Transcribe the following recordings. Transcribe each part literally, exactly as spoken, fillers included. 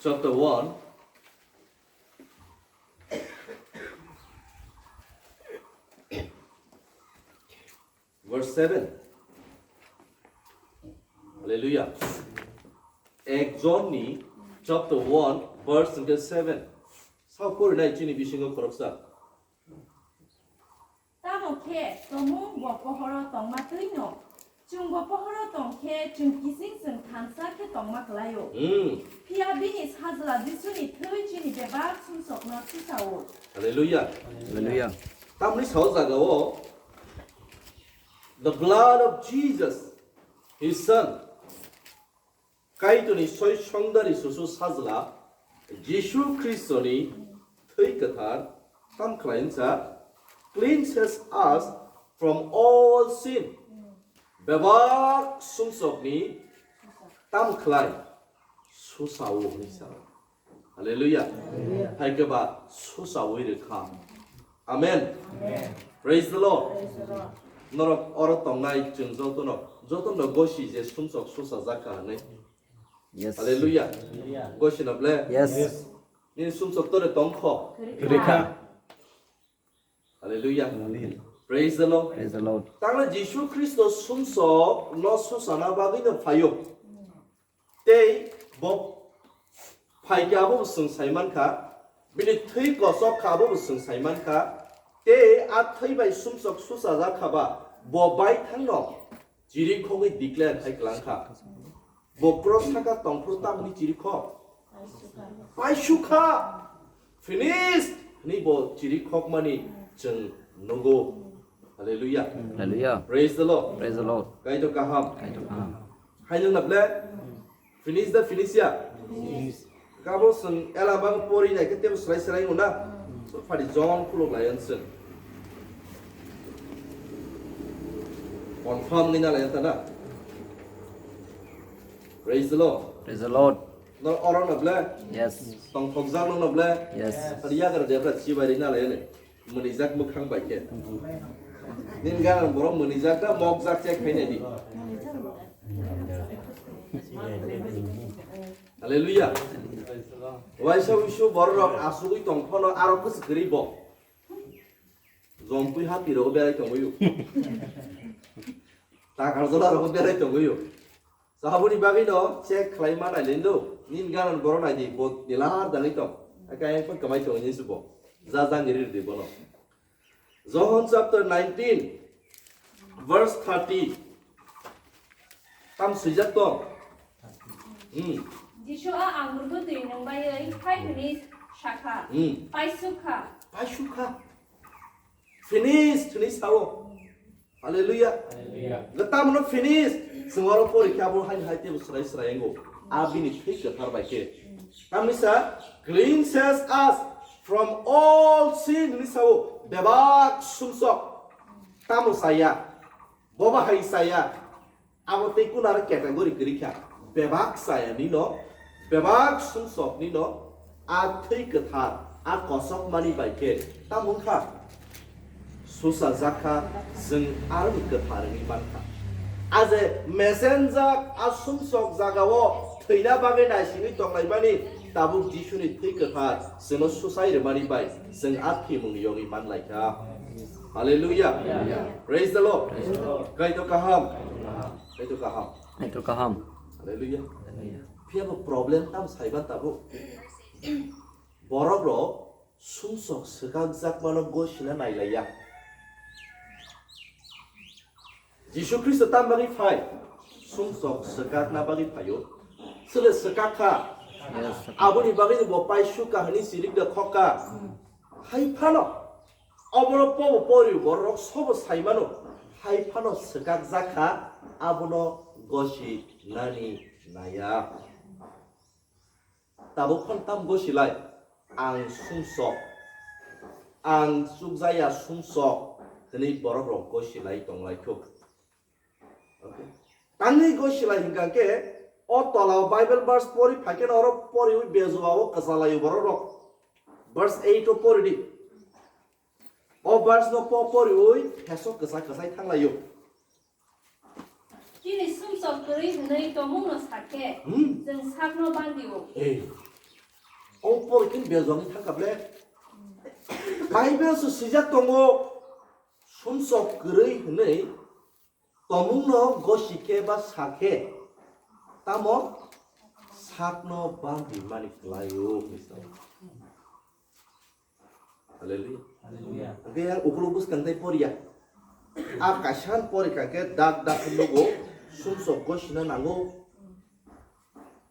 chapter one, verse seven. Hallelujah. Ek John ni chapter one, verse seven. Sa porinai chini bisingo khoroksa. Tamo khe tomung bo pohoro tongma twino. Chwng bo pohoro tong khe chwng kising chwng thansa khe tongma kwlaio. Hmm. Phiya bini sajla Jisuni thwi chini bebak sumsokno susao. Hallelujah. Hallelujah. Tamni sao jagao, the blood of Jesus, his son, Kaitorni soi songdari susu sajla Jisu Khristoni thwi kwthar tam khlai wngsa, cleanses us from all sin. Bebak sumsokni tam khlai susao hwnwi sa. Hallelujah. Hallelujah. Hai khe ba susawi rwkha. Amen. Amen. Praise the Lord. Praise the Lord. Norok oro tongnai chwng jotono, jotono gosi je sumsok susa jakha hwnwi. Yes. Hallelujah. Hallelujah. Gosi na ble? Yes. Yes. Nini sumsok tore tongkho. Rikha. Hallelujah. Hallelujah. Praise the Lord. Praise the Lord. Tangla Jisu Khristo sumsok no susana bagwi no phaio. Tei bo phaikha abo bo chwng sai mankha, bini thwi kosok kha abo bo chwng sai mankha, tei a thwi bai sumsok susajak kha ba bo baithangno chirikhogwi declare khai kwlangkha. Bo cross saka tongphuru tamni chirikhok? Paisukha. Finished! Hwnwi bo chirikhokmani chwng nugo. Hallelujah. Hallelujah. Praise the Lord. Praise the Lord. Kaitor kaham. Kaitor kaham. Hai nung na ble? Finish da finish ya? Finish. Kabo sung ela bang pori nai ke tebo srai srai ngu na. So phadi John khuluk lai an sung. Confirm ni na lai an ta na. Praise the Lord. Praise the Lord. No oro na ble? Yes. Tong thok jak no na ble? Yes. Phadi ya gar de phadi chibai ri na lai ne. Mwnijak mwkhang bai khe. Nini gana borok mwnijak da mokjak chek khainai di. Hallelujah. Waisa wisu borok rok asugwi tong phano aro kwchwk kwrwi bo. Jompui hati rogo berai tongwi. Takar jola rogo berai tongwi. Saboni bagwi no check khlai ma nai lindo. Nin ganan boro nai di, bo dilar dangwi tong. Aka yang pun kamai tong ni subo. Ja jang ri di bono. John chapter nineteen, verse thirty. Tam swijak tong. Hmm. Jisu a angur bwtwi nung baiwi phai hwnwi sakha. Hmm. Paisukha. Paisukha. Finish hwnwi sao. Hallelujah. Hallelujah. Tamno finish. Chwng oro porikha abo haino hai tebo srai srai wngo. A bini thwi kwthar bai khe. Tamni sa cleanses us from all sin hwnwi sao. Bebak sumsok. Tamo saya. Boba hai saya. Abo tei kunaro category kwrwi kha, bebak chayani no, bebak sumsokni no, a thwi kwthar, a kosokmani bai khe tamo wngkha? Susa jakha, chwng aroni kwthar wngwi mankha. A je mesenjak, a sumsok jagao thwina bagwi naisingwi tonglaimani, tabuk Jisuni thwi kwthar chwngno susai rwmani bai chwng a thwimung yogwi manlaikha. Hallelujah. Praise the Lord. Praise the Lord. Kaitor kaham. Kaitor kaham. Kaitor kaham. Hallelujah. Hallelujah. Phiya bo problem tam saiba tabuk. Borok rok sumsok swkakjakmano gosina nailaiya. Jisu Khristo tam bagwi phai? Sumsok swkakna bagwi phaio. Chwle swkak kha. Yes. Aboni bagwi bo paisukha hwnwi sirik da khokha. Hai phano obono pobo pori borok sobo saimano. Hai phano swkakjak kha, abono gosi nani naya. Tabuk phano tam gosilai, ang sumsok, ang chukjaya sumsok hwnwi borok rok gosilai tonglaikho. Okay. Tangwi gosilai hinkha khe o tola o Bible verse pori phaikhe oro poriwi bejua o kwchalaio borok rok. Verse eight o pori di. O verse no po poriwi heso kwsa kwsai thanglaio. Chini sumsok kwrwi hwnwi tongmungno sakhe, hmm, chwng sakno bangdi-o. Ei, Ong porikhe bejwangwi thangkha ble. Bible se swijak tongo, sumsok kwrwi hwnwi tomungno gosi khe ba sa khe, tamo sakno bandi mani kwlaio hwnwi sao. Hallelujah. Hallelujah. Hwnkhe yang ukuluk bwskang tei poriya. A kaisa porikha khe dak dak khe nugo, sumsok gosina nango.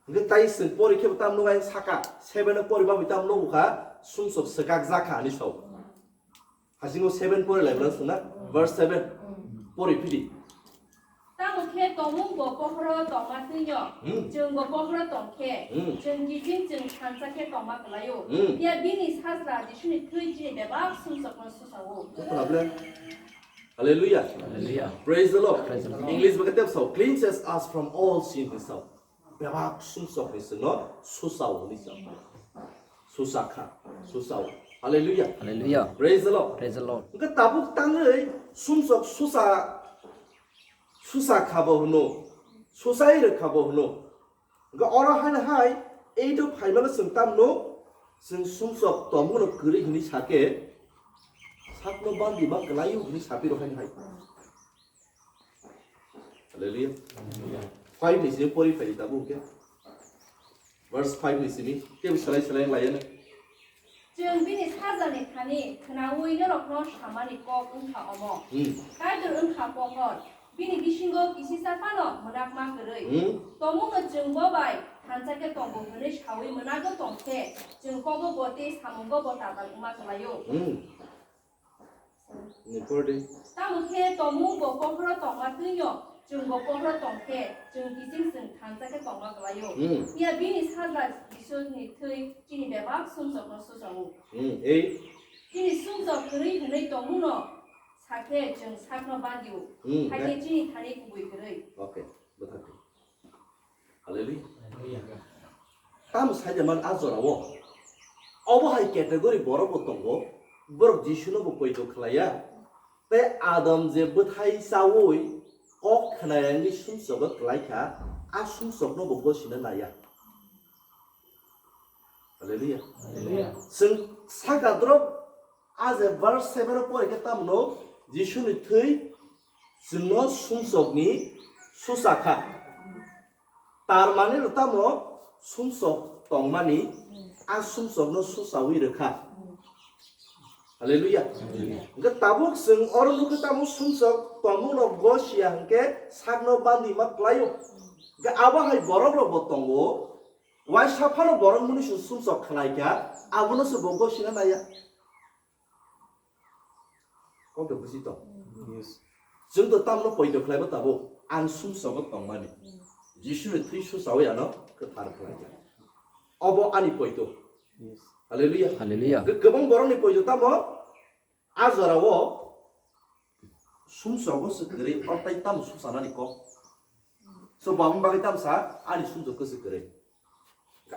Hwnkhe tai chwng pori khe bo tam nugo, ayang saka seven o pori ba bai tam nugo kha, sumsok swkak jakha ani sao. Hasingo seven pori lai bwla suna, verse seven. Pori phidi. Tamo khe tomung bo pohoro tongma twi no, Hmm. chwng bo pohoro tong khe, Hmm. chwng kiching chwng thansa khe tongma kwlaio. Hmm. Phiya bini sajla Jisuni thwi chini bebak sumsokno susao. Hallelujah. Hallelujah. Praise the Lord. Praise the Lord. English bo khe tep sao, "Cleanses us from all sin," hwnwi sao. Bebak sumsok ni sino susao hwnwi sao. Susa kha, susao. Hallelujah. Hallelujah. Praise the Lord. Praise the Lord. Hwnkhe tabuk tangwi sumsok susa, susa kha bo hwno, susai rwkha bo hwno. Hwnkhe oro haino hai eight o phaimano chwng tamno, chwng sumsok tongmano kwrwi hwnwi sakhe, sakno bandi ma kwlaio hwnwi saphi rw haino hai. Hallelujah. Five ni simi pori phai tabuk khe. Verse five ni simi tei selai selai lai ano. Chwng bini sajlani thani khnaui norokno samani kok wngkha omo. Hmm. Kaitor wngkha pohor. Bini bisingo kisisa phano mwnakma kwrwi. Hmm. Tomungno chwng bo bai thansa khe tongo hwnwi saui mwnago tong khe, chwng kogo bo tei samungo bo tatal wngma kwlaio. Hmm. Ni por di. Tamo khe tomung bo pohoro tongma twino, chwng bo pohoro tong khe, chwng kiching chwng thansa khe tongma kwlaio. Hmm. Phiya bini sajla Jisuni thwi chini bebak sumsokno susao. Hmm, ei. Chini sumsok kwrwi hwnwi tongmungno sakhe chwng sakno bandio. Hmm, hai khe eh. Chini thani kubui kwrwi. Okay, bwthar di. Hallelujah. Hallelujah. Tamo saida man a jorao. Obo hai category borok bo tongo. Borok Jisuno bo poito khlaiya. Tei Adam je bwthai chaui kok khnaiyangni sumsogo klaikha, a sumsokno bo gosina naiya. Hallelujah. Hallelujah. Chwng saka drop a je verse seven o pore khe tamno Jisuni thwi chwngno sumsokni susa kha. Tar mani rw tamo sumsok tongmani, a sumsokno susaui rw kha. Hallelujah. Hallelujah. Hwnkhe tabuk chwng oro nukhe tamo sumsok tongmungno gosiya hwnkhe sakno bandi ma klaio. Hwnkhe abo hai borok rok bo tongo, waisa phano borok muni sumsok khlai kha, abono se bo gosina naiya. Kok de buji tong. Yes. Chwng to tamno poito khlaibo tabuk, ang sumsogo tongmani. Jisuni thwi susaui ano kwthar khlai kha. Obo ani poito. Yes. Hallelujah. Hallelujah. Kwbang borokni poito tamo, a jorao sumsogo se kwrwi, o tai tamo susanani kok. So, bamung bagwi tamo sa, ani sumsok kwswk kwrwi.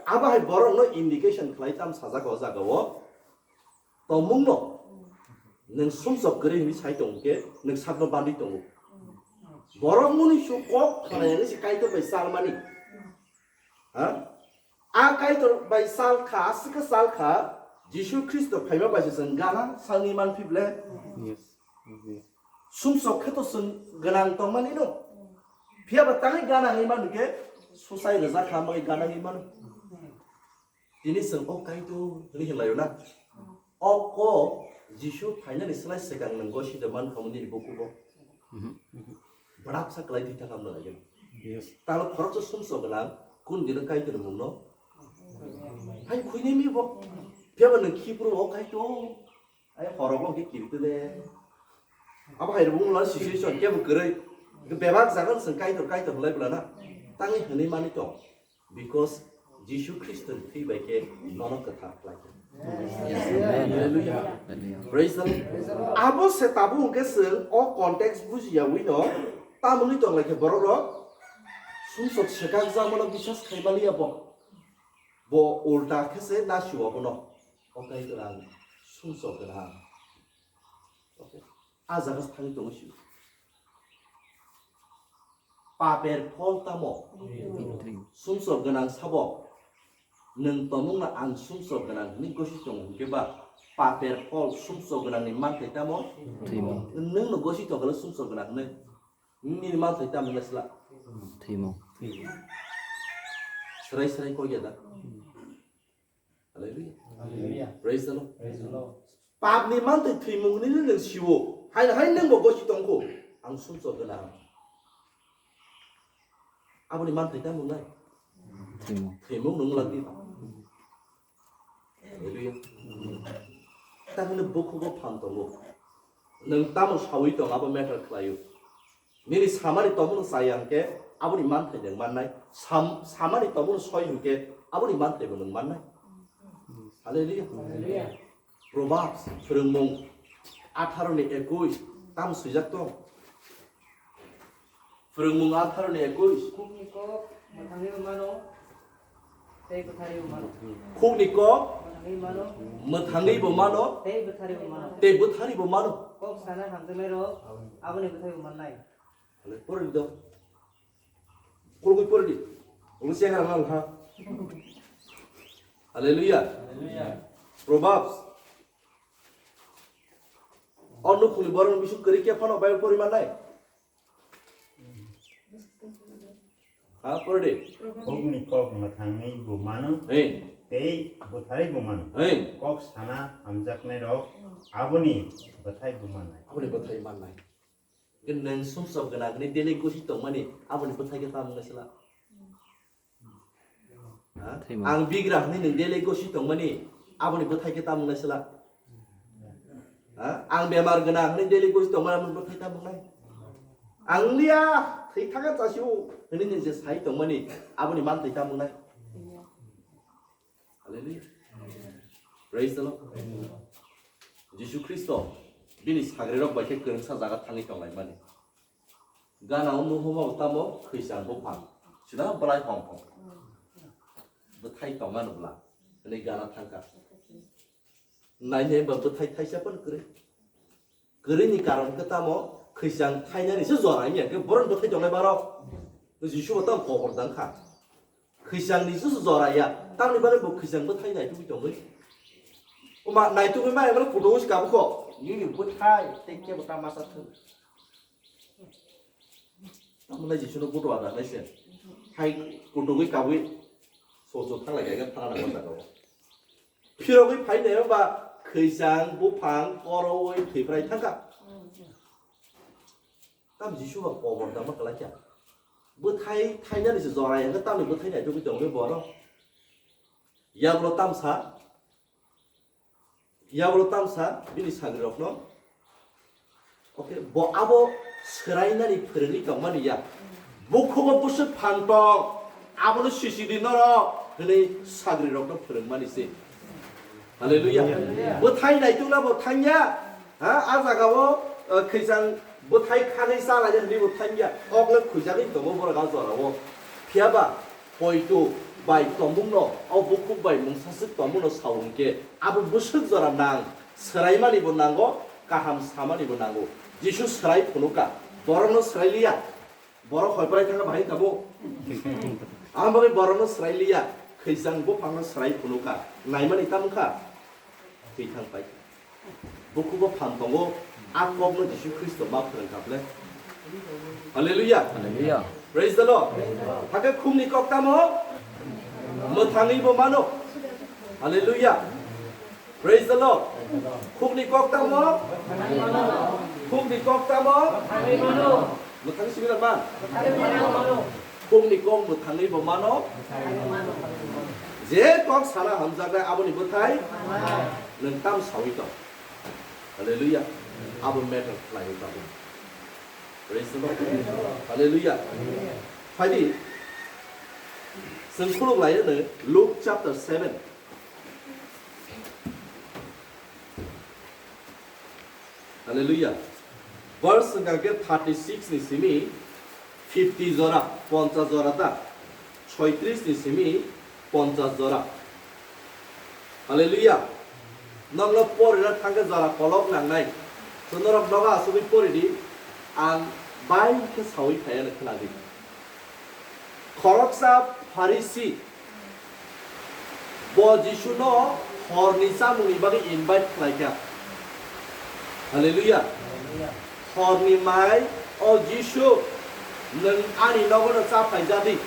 Abo hai borokno indication khlai tamo sajak o jagao. Tongmungno nwng sumsok kwrwi hwnwi sai tong khe, nwng sakno bandwi tongo. Borok muni su kok khnai hwnwi se Kaitor bai salmani. Ha? A Kaitor bai sal kha, aswk khe sal kha, Jisu Khristo phaima bai se chwng gana salni man phi ble? Yes. Yes. Sumsok khe to chwng gwnang tongmani no. Phiya ba tangwi gana hwnwi manu khe susai rwjak kha, bagwi gana hwnwi manu. Tini chwng o Kaitor hwnwi hinlaio na. O kok Jisu phainani slai swkang nwng gosida man kha nini bukugo. Bwrapsa kwlai thwi thang hamna lai gano. Yes. Talo khoroksa sumsok gwnang, kun dino Kaitor mungno. Hai khuini mi bo. Phiya ba nwng khipru o Kaitor. Ai horogo khe kirte de. Abo hai rubung la situation kebo kwrwi. Bebak jaga swng Kaitor, Kaitor hwnlai bwlana. Tangwi hwnwi mani tong. Because Jisu Khristo ni thwi bai khe nono kwthar khlai kha. Amen. Hallelujah. Amen. Praise the Lord. Abo se tabuk hwnkhe chwng o context bujiyawi no tamoni tong lai khe borok rok sumsok swkak jakmano biswas khai maliya bo. Bo ulta khe se nasio abono. O Kaitor ang sumsok gwnang. Okay. A jaga se thangwi tongo sio. Paper phol tamo? Sumsok gwnang sabo? Nwng tongmungno ang sumsok gwnang hwnwi gosi tongo hwnkhe ba, paper phol sumsok gwnangni manthai tamo? Thwimung. Nwngno gosi tongkhe sumsok gwnang hwnwi nini manthai tamo wngna sla? Thwimung. Srai srai kok ya da? Hallelujah. Hallelujah. Praise the Lord. Praise the Lord. Papni manthai thwimung hwnwi nwng sio. Hai hai nwngbo gosi tongkho. Ang sumsok gwnang. Aboni manthai tamo wngnai? Thwimung. Thwimung nwng lagdi ba? Hallelujah. Tamoni bukhugo phan tongo. Nwng tamo sawi tong abo matter khlaio. Nini samani tongmungno chaya hwnkhe aboni manthai nwng mannai. Sam-, samani tongmungno soi hwnkhe aboni manthaibo nwng mannai. Hallelujah. Hallelujah. Proverbs, Phwrwngmung atharo ni ekuis, tam swijak tong? Phwrwngmung atharo ni ekuis. Khukni kok mwthangwi bo mano, tei bwthari bo mano. Khukni kok mwthangwi mano, mwthangwi bo mano, tei bwthari bo mano. Tei bwthari bo mano. Kok sana hamjaknairok aboni bwthai bo mannai. Hale, pordi do. Kulugwi pordi. Ulu siya ngarang nang ha. Hallelujah. Hallelujah. Proverbs. O nukhungni borok bising kwrwi khe phano Bible pori mannai? Ha, pordi. Khukni kok mwthangwi bo mano, hey, tei bwthai bo mano. Hey. Kok sana hamjaknairok aboni bwthai bo mannai. Aboni bwthai mannai. Nwng sumsok gwnang hwnwi daily gosi tongmani, aboni bwthai khe tamo wngna sla? Ha? Thwimung. Ang bigra hwnwi nwng daily gosi tongmani, aboni bwthai khe tamo wngna sla? Ha? Ang bemar gwnang hwnwi daily gosi tongmani, aboni bwthai tamo wngnai? Ang liya, thwi thangkha chasio hwnwi nwng je sai tongmani, aboni manthai tamo wngnai? Hallelujah. Praise the Lord. Jisu Khristo bini sagrirok bai khe kwrwngsa jaga thangwi tonglaimani. Gana o nuhuma bo tamo khwisang buphang. Sida bwlai hong hong. Bwthai tongmano bwla. Hwnwi gana thangkha. Nainai ba bwthai thaisa phano kwrwi. Kwrwini karon khe tamo khwisang thainani se jora wngya khe borok bwthai tongnai baro. Jisu bo tamo kobor dang kha. Khwisang ni se jora ya. Tamni bagwi bo khwisang bwthai naitugwi tongwi. Oma naitugwi ma emre kutung se kabukho. Nini bwthai tei kebo ta masa thung. Tamo nai Jisu no kutung ada nai se. Hai kutungwi kabwi so so thanglai kaiga thana nang jaga o. Phirogwi phainai ba khwisang buphang korowi thwiprai thangkha. Tam Jisu ba kobor dama kwlai kha. Bwthai thainani se jora ya, tamni bwthai naitugwi tongwi borok. Yagulo tamsa, yagulo tamsa bini sagrirokno. Okay, bo abo swrainani phwrwngwi tongmani ya. Bukhugo bwswk phan tong, abono sisidi norok hwnwi sagrirokno phwrwngmani se. Hallelujah. Hallelujah. Bwthai naitukna bo thangya. Ha, a jagao, uh, khwisang bwthai khanwi chalaina hwnwi bo thangya. Kokle khwijagwi tongo borok a jorao. Phiyaba poito bai tongmungno, o bukhuk bai mungsaswk tongmungno sao hwnkhe abo bwswk jora nang, swraimani bo nango, kaham samani bo nango. Jisu swrai phunukha, borokno swrai liya. Borok hoi prai thangkha bahai kabo. Ang bagwi borokno swrai liya, khwijang buphangno swrai phunukha. Naimani tamo kha? Thwi thang pai. Bukhugo phan tongo, a kokno Jisu Khristo ma phrwngkha ble. Hallelujah. Hallelujah. Praise the Lord. Hakhe khumni kok tamo? Mwthangwi bo mano. Hallelujah. Praise the Lord. Khukni kok tamo? Khukni kok tamo? Mwthangwi simi rok man. Khukni kok mwthangwi bo mano. Je kok sana hamjaknai aboni bwthai nwng tam sawi tong. Hallelujah. Abo matter khlaiwi tongo. Praise the Lord. Hallelujah. Phaidi, chwng khuluk lai rwno Luke chapter seven. Hallelujah. Verse hwnkha khe thirty six ni simi fifty jora, ponchas jora ta, soitris ni simi ponchas jora. Hallelujah. Nokno porina thangkhe jora kolok nangnai. So norok nogo asugwi poridi, ang bai khe sawi phaiya no khwnadi. Khoroksa Pharisi, O Jisuno horni chamungni bagwi invite khlaikha. Hallelujah. Horni mai, "O Jisu, nwng ani nogono cha phaijadi."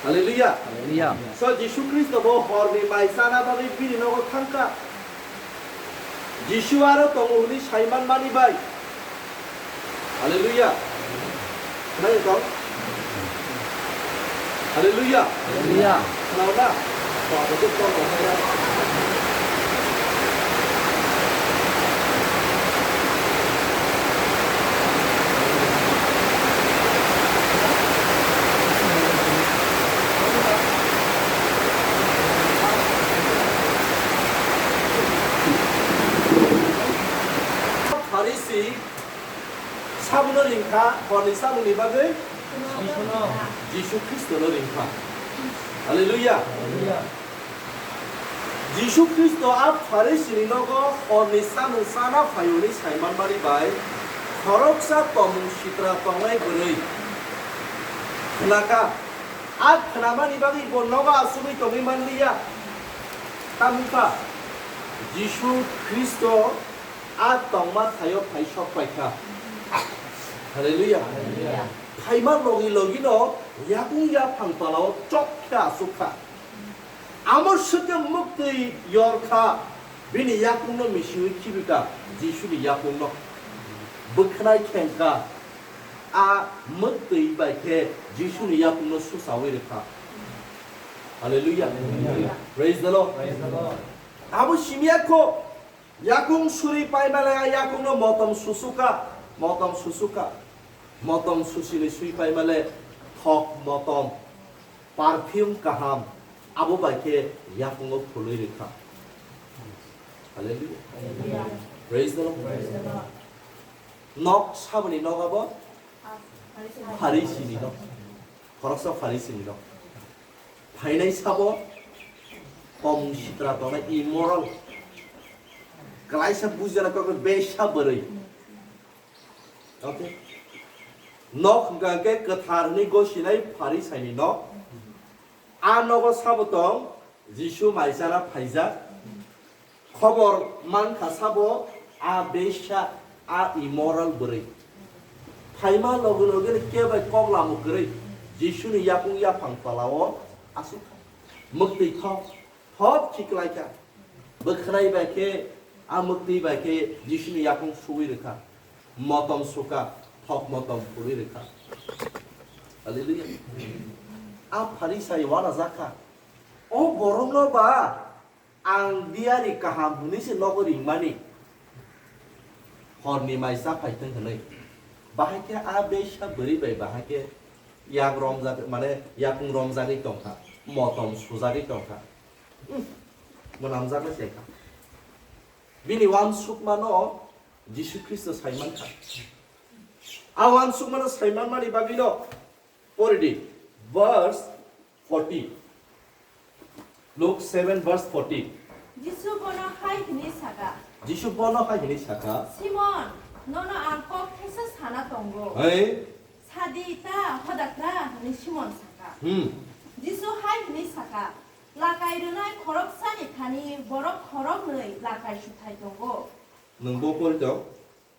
Hallelujah. Hallelujah. So Jisu Khristo bo horni mai chana bagwi bini nogo thangkha. Jisu aro tongo hwnwi saiman mani bai. Hallelujah. Khwnai tong? Hallelujah. Hallelujah. Khwnao na? Tong, tong, tong, tong. Pharisi sabuno ringkha, horni samungni bagwi Jisu Khristono ringkha. Hallelujah. Jisu Khristo a Pharisini nogo horni samung chana phai hwnwi saimanmani bai khoroksa tomung sitra tongnai bwrwi khnakha. A khnamani bagwi bo nogo achugwi tongwi manliya. Tamokha Jisu Khristo a tongma thaio phai sok paikha. Hallelujah. Hallelujah. Phaima logi logino yakung yaphang palao chok khe achukha. Amo swkhe mwktwi yorkha, bini yakungno misiwi khibika, Jisuni yakungno. Bwkhnai khengkha, a mwktwi bai khe Jisuni yakungno susawi rwkha. Hallelujah. Hallelujah. Praise the Lord. Praise the Lord. Abo simi ya kho, yakung suri paimale a yakungno motom susuka, motom susuka. Motom susini sui paimale thok motom, perfume kaham, abo bai khe yakungo phulwi rwkha. Hallelujah. Hallelujah. Praise the Lord. Praise the Lord. Nok saboni nok abo? Pharisini nok. Khoroksa Pharisini nok. Phainai sabo tomung sitra tongnai, immoral. Klaisa bujana kok besa bwrwi. Okay. Nok hwnkha khe kwthar hwnwi gosinai Pharisaini nok. A nogo sabo tong, Jisu mai chana phaijak. Khobor mankha sabo a besa, a immoral bwrwi. Phaima loge loge khe bai kok lamo kwrwi Jisuni yakung yaphang palao aswk kha. Mwktwi thok, thok khiklaikha. Bwkhnai bai khe, a mwktwi bai khe Jisuni yakung suwi rwkha. Motom suka, thok motom phulwi rwkha. Hallelujah. A Pharisai uanajak kha. O borokno ba ang diyari kaham hwnwi se nogo ringmani, horni mai cha phai thung hwnwi. Bahai khe a besa bwrwi bai bahai khe yak romjak, mane yakung romjagwi tongkha, motom sujagwi tongkha. Hmm, mwnamjaknai se kha. Bini uansukmano Jisu Khristo saimankha. A uansukmano saimanmani bagwino pori di, verse forty. Luke seven verse forty. Jisu bono hai hwnwi saka, Jisu bono hai hwnwi saka, "Simon, nono ang kok thesa sana tongo. Hai. Sadi ta hoda kra?" hwnwi Simon saka. Hmm. Jisu hai hwnwi saka, "Lakai rwnai khoroksani thani borok khoroknwi lakai suthai tongo." Nwng bo pori tong?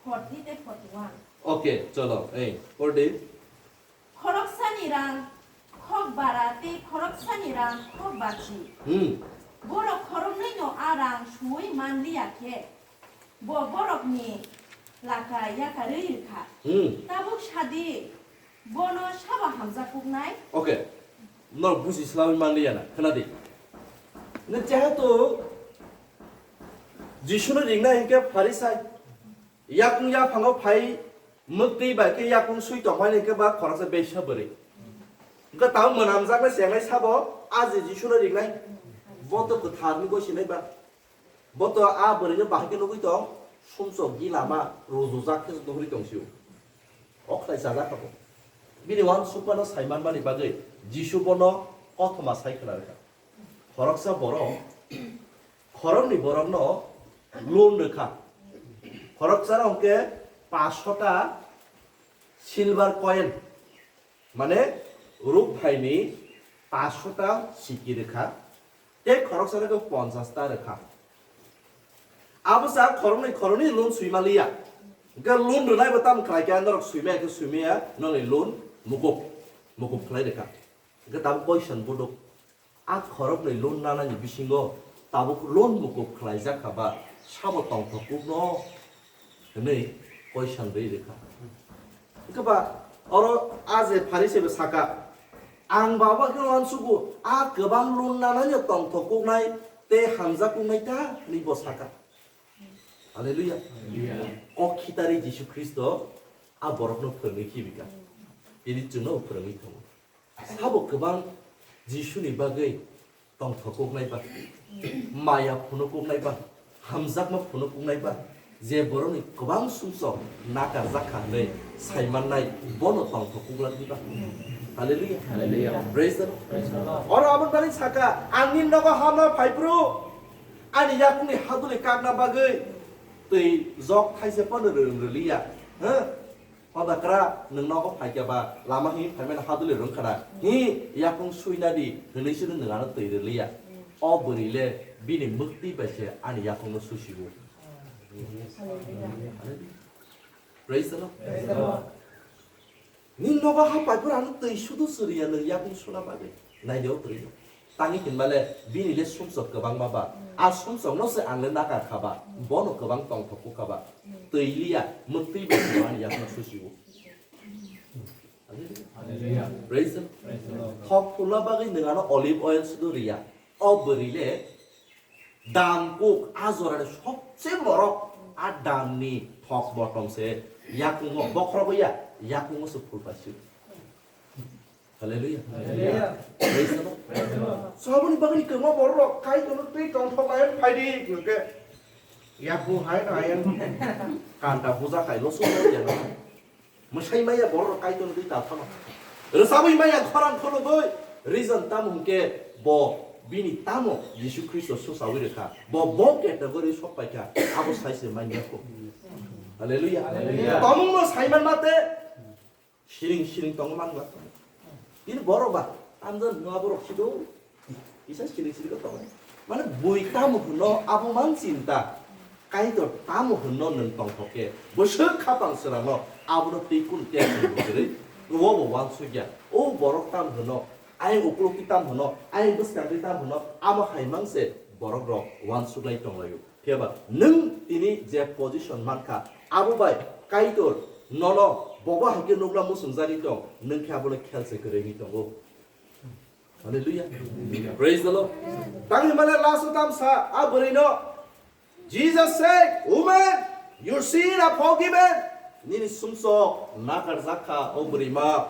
Forty tei forty-one. Okay, cholo, ei, pori di. Khoroksani rang khok bara tei khoroksani rang khok bachi. Hmm. Borok khoroknwino a rang suwi man liya khe, bo borokni lakai yakarwi rwkha. Hmm. Tabuk sadi, bono sabo hamjak kuknai? Okay. Norok buji swlaiwi man liya na, khna di. Nw jehetu Jisuno ringnai hinkhe Pharisai. Yakung yaphango phai mwktwi bai khe yakung swi tongmani hwnkhe ba khoroksa besa bwrwi. Hwnkhe tamo mwnamjaknai chengnai sabo a je Jisuno ringnai, bo to kwthar hwnwi gwi sinai ba. Bo to a bwrwino bahai khe nugwi tong, sumsok gila ma rujujak khe nugwi tong sio. O khlai chajak kha bo. Bini uansukmano sai manmani bagwi Jisu bono kothoma sai khna rwkha. Khoroksa borok, khoroknwi borokno loan rwkha. Khoroksano hwnkhe paanch sho ta silver coin, mane ruk phaini paanch sho ta siki rwkha. Tei khoroksa no khe ponchas ta rwkha. Abo sa khoroknwi khoroknwi loan swima liya. Hwnkhe loan rwnai bo tamo khlai khe norok swimaya khe swimaya noni loan mukup, mukup khlai rwkha. Hwnkhe tabuk koisan buduk. A khoroknwi loan nanani bisingo tabuk loan mukup khlaijak kha ba sabo tongthok kukno hwnwi koisan rwi rwkha. Hwnkhe ba oro a je Pharisai bo saka, "Ang baba khe uansugo, a kwbang loan nanani tongthok kuknai tei hamjak kuknai ta?" hwnwi bo saka. Hallelujah. Hallelujah. Kok khitari Jisu Khristo a borokno phwrwngwi khibika. Tini chwngno phwrwngwi tongo. Sabo kwbang Jisuni bagwi tongthok kuknai ba, maya phunuk kuknai ba, hamjakma phunuk kuknai ba, je borokni kwbang sumsok nakarjak kha hwnwi saimannai, bono tongthok kuklakni ba. Hallelujah. Hallelujah. Praise the Lord. Praise the Lord. Oro aboni bagwi saka, "Ang nini nogo hamna phai phuru, ani yakungni haduli kakna bagwi twi jok thaise phano rwrwng rwliya." Huh? Hoda kra nwng nogo phaikha ba lama hini phaimani haduli rwngkhana, "Hi, yakung suina di," hwnwi se nwng ano twi rwliya. O bwrwi le bini mwktwi bai se ani yakungno susiwo. Praise the Lord. Praise the Lord. Nini nogo ha paiphuru ano twi sudu suriya nwng yakung suna bagwi. Naidi o bwrwi no. Tangwi hinmale bini le sumsok kwbangma ba. A sumsokno se ang le nakar kha ba. Bono kwbang tongthok kha ba. Twi liya, mwktwi bai se ani yakung susiwo. Hallelujah. Praise the Lord. Praise the Lord. Thok phulna bagwi nwng ano olive oil sudu riya. O bwrwi le dam kuk a jorani sobse borok a damni thok bottom se yakungo bokhorogo ya, yakungo se phul paisio. Hallelujah. Hallelujah. Praise the Lord. Praise the Lord. So aboni bagwi kwbangma borok rok Kaitorno twi tongthok ayang phaidi hwnkhe yakung hai no ayang kanta buja khai lo sumo ya no. Mwsai maya borok rok Kaitorno twi ta phano. Rwchabwi maya khorang khulugwi reason tamo hwnkhe bo bini tamo Jisu Khristo susawi rwkha. Bo bo category sok paikha. Abo sai se manya kho. Hallelujah. Hallelujah. Tongmungno saiman mate siring siring tongma manglak. Tini borok ba tamjani hwnwi borok sido. Kisa siring siring khe tongo. Mane bui tamo hwno abo man chinta. Kaitor tamo hwno nwng tongthok khe. Bwswk khapang srangno abono twi kun khe nwng kwrwi. Wo bo wansukya. O borok tamo hwno. Ayang ukulukti tamo hwno. Ayang bwskangtwi tamo hwno. Amo hai mang se borok rok wansuknai tonglaio. Phiya ba nwng tini je position mankha, abo bai Kaitor nono bobo hai khe nukna muchungjagwi tong, nwng khe abono khel se kwrwi wngwi tongo. Hallelujah. Praise the Lord. Tang himale last o tam sa a bwrwi no. Jesus said, "Woman, your sin are forgiven." Nini sumsok nakarjak kha, o bwrwi ma.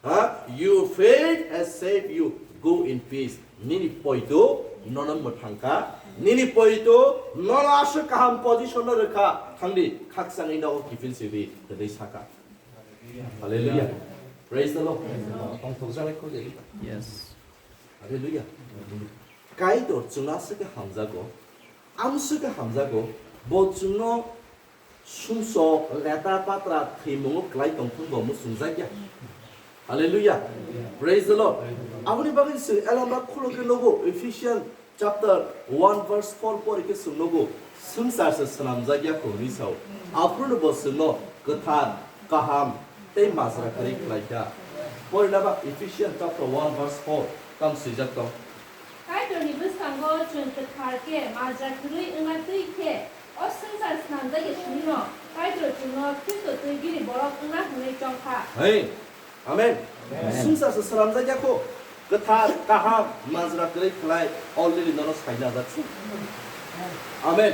Ha? "Your faith has saved you. Go in peace." Nini poito nono mwthang kha. Nini poito nono aswk kaham position no rwkha. Thangdi, khakchangwi nogo kiphil sidi, hwnwi saka. Hallelujah. Praise the Lord. Tongthok jalai kho jai. Yes. Hallelujah. Kaitor chwngno aswk khe hamjago. Amswk khe hamjago. Bo chwngno sumsok, leta patra, thwimungo kwlai tongthung bo muchungjakya. Hallelujah. Praise the Lord. Aboni bagwi chwng elamba khulukhe nugo Ephesians chapter one verse four pori khe chwng nugo, swngchar se swnamjakya kho hwnwi sao. Aphuru bo chwngno kwthar, kaham tei majra kwrwi khlaikha. Porina ba Ephesians chapter one verse four tam swijak tong. Kaitorni bwskango chwng kwthar khe majra kwrwi wngna twi khe, o swngchar swnamjakya sinino Kaitor chwngno Khristo twi bini borok wngna hwnwi chongkha. Hei, amen. Amen. Swngchar se swnamjakya kho, kwthar, kaham, majra kwrwi khlai already nono saina jak se. Amen. Amen.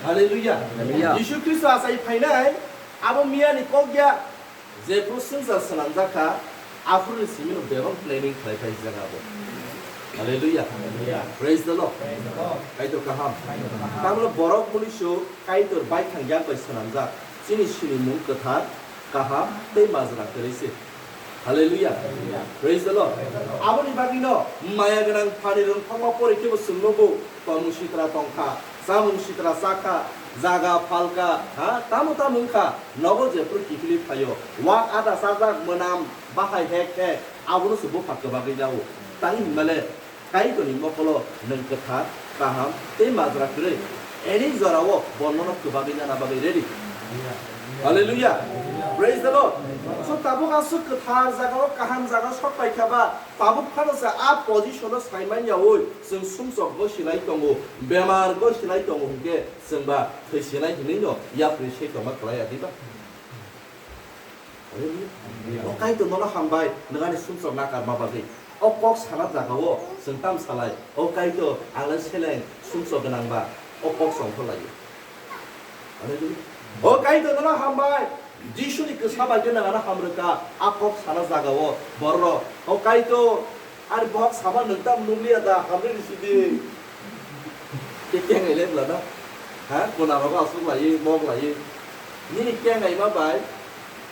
Hallelujah. Hallelujah. Jisu Khristo achai phainai, abo miyani kok ya. Jephru swngchar swnamjak kha, aphuruni simino bebak planning khlai phai jaga bo. Hallelujah. Hallelujah. Praise the Lord. Praise the Lord. Kaitor kaham. Kaitor kaham. Tamno borok munuisu Kaitor baithang yak bai swnamjak. Chini sinimung kwthar, kaham, tei majra kwrwi se. Hallelujah. Hallelujah. Praise the Lord. Praise the Lord. Aboni bagwino maya gwnang phani rwngthoma pori khe bo chwng nugo. Tongmung sitra tongkha, chamung sitra chakha, jaga phalkha, ha, tamo tamo wngkha, nogo jephru kiphilwi phaio, wak ada chajak, mwnam, bahai hek hek, abono se bupha kwbagwi jao. Tangwi hinmale, Kaitorni mokolo nwng kwthar, kaham tei majra kwrwi. Any jorao bo nono kwbangwi nana bagwi ready. Hallelujah. Praise the Lord. So tabuk aswk kwthar jagao, kaham jagao sok pai kha ba, tabuk phano se a position-o sai man yaui chwng sumsok gosilai tongo, bemar gosilai tongo hwnkhe chwng ba thwisinai hinwi no yapri se tongma kwlai ya diba? Hallelujah. O Kaitor nono hambai, nwng ani sumsok nakarma bagwi. O kok sana jagao chwng tam salai, "O Kaitor, ang le seleng sumsok gwnang ba," o kok songkho laio. Hallelujah. O Kaitor nono hambai, Jisuni kwsa bai khe nwng ano hamrwkha, a kok sana jagao borok, "O Kaitor, ani bohok sama nwng tam nukliya da, hamrwi risi di." Khe kengai lai bwla da? Ha? Kona rogo aswk laiwi, mok laiwi. Nini kengaima bai,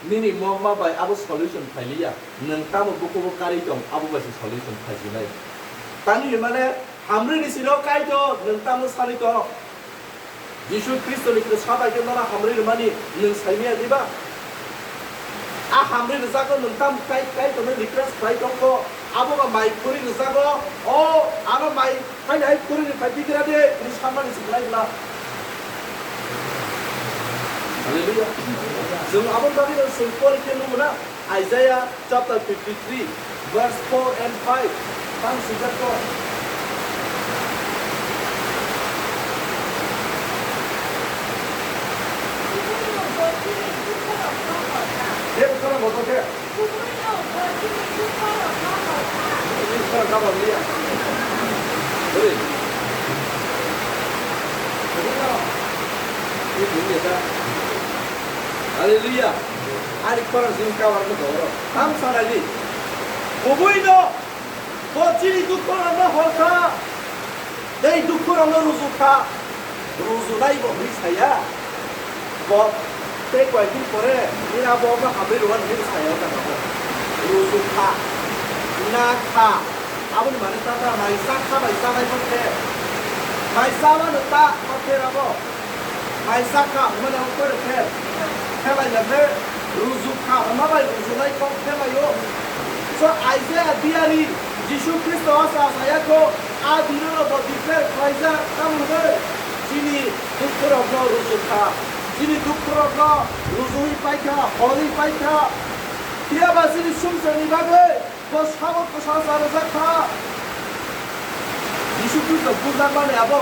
nini mokma bai abo solution phailiya. Nwng tamo bukubo karwi tong, abo bai se solution phaijinai. Tamni hwnmale, hamrwi ni sino Kaitor, nwng tamo sani tong. Jisu Khristoni kwsa bai khe nono hamrwi rwmani nwng saimaya diba? A hamrwi rwjago nwng tamo Kai-, Kaitorno request khlai tongkho, abo ba mai khuri rwjago, o ano mai Haini hai khuri ni phai bikira de, ni samani si khlai bwla. Hallelujah. Chwng aboni bagwi no chwng pori khe nukgo na, Isaiah chapter fifty-three, verse four and five. Tamo swijak kho. Khe bwkhano boto khe. Ini sekarang kabar dia. Boleh. Ini dia dah. Haleluya. Ari korang sini kabar ke doro. Tam sana di. Kubui no. Bo chini dukhu rokno hor kha, tei dukhu rokno ruju kha. Rujunai bo hwnwi saya. Bo tei koi din pore nini abo no hamri rwna hwnwi saya ta bo. Ruju kha, na kha. Aboni mane ta ta mai sa kha, mai sa nai bo khe. Mai sa ma no ta ma khe rabo. Mai sa kha hwnmani ang koi rw khe, khe lai ya khe, ruju kha hwnma bai rujunai kok khe lai o. So Isaiah diari Jisu Khristo o sa saya kho, a dino no bo declare khlaijak, tamo hwnwi chini dukhu rokno ruju kha, chini dukhu rokno rujuwi pai kha, holi pai kha. Phiya ba chini sumsokni bagwi Bo sabo kwsa cha rwjak kha. Jisu Khristo bujakmani abo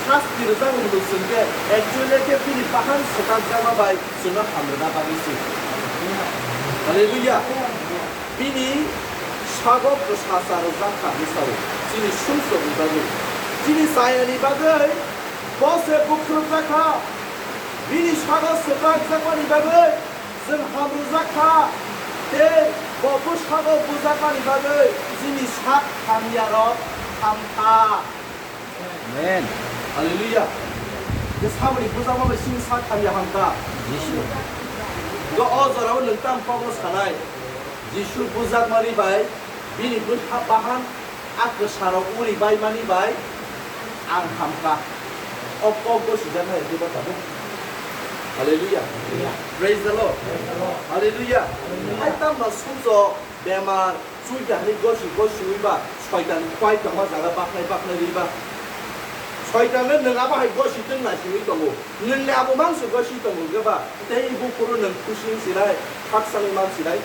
sasti rwjak wngwi chwng khe actually khe bini bahan swkakjakma bai chwngno hamrwna bagwi se. Hallelujah. Bini sabo kwsa cha rwjak kha hwnwi sao. Chini sumsokni bagwi, chini chayani bagwi bo se bukhurukjak kha. Bini sabo swkakjakmani bagwi Chwng hamrwjak kha, tei bo bwskango bujakmani bagwi chini sak hamyarok ham kha. Amen. Hallelujah. Bwskango bujakma bai chini sak hamya ham kha. Jisu. Bo o jorao nwng tamo kokno sanai? Jisu bujakmani bai bini bwsa bahan a kwsarok uri baimani bai ang hamkha. O kok bo swijak hai khe ba tabuk. Hallelujah. Praise the Lord. Hallelujah. Hai tamno sumsok, bemar, chuita hwnwi gosi gosi wi ba, soitan kwai tongma jaga baknai baknai wi ba. Soitanno nwng abo hai gosi twng naisingwi tongo. Nwng le abo mangso gosi tongo khe ba, tei buphuru nwng khusi wng sinai, khaksa wng man sinai.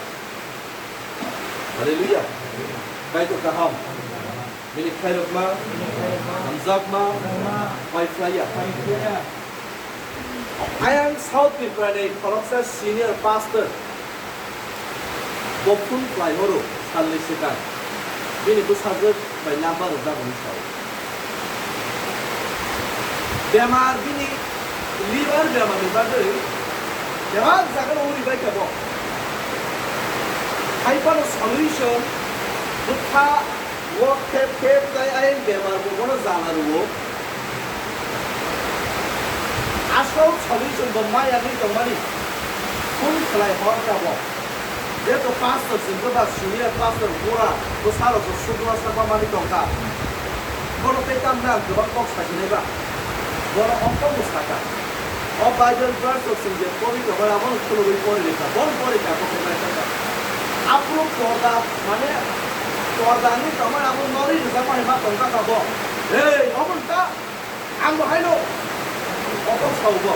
Hallelujah. Kaitor kaham. Bini khairokma, hamjakma, paiphlaiya. Ayang South Tripura ni khoroksa senior pastor. Bo phone khlai horo salni swkang. Bini bwsajwk bai number rwjak hwnwi sao. Bemar bini liver bemar ni bagwi bebak jaga no uri bai kha bo. Hai phano solution bwkha o khep khep tai ayang bemar bo bono jala rwo. Asol solution bo maya ni tongmani phone khlai hor kha bo. Jeto pastor chwng khe ba senior pastor pura bwsarok bo sukla sakma manwi tongkha. Bono tei tamni ang kwbang kok sajinai ba. Bono ongkhorbo sakha. O Bible verse rok chwng je pori tongmani abono khulugwi pori rikha. Bono pori kha kok naithok kha. Aphuru porda mane Pordani tongmani abo nori rijak mani ma tongkha tabok. Hey, obo ta. Ang bo haino. Obo sao bo.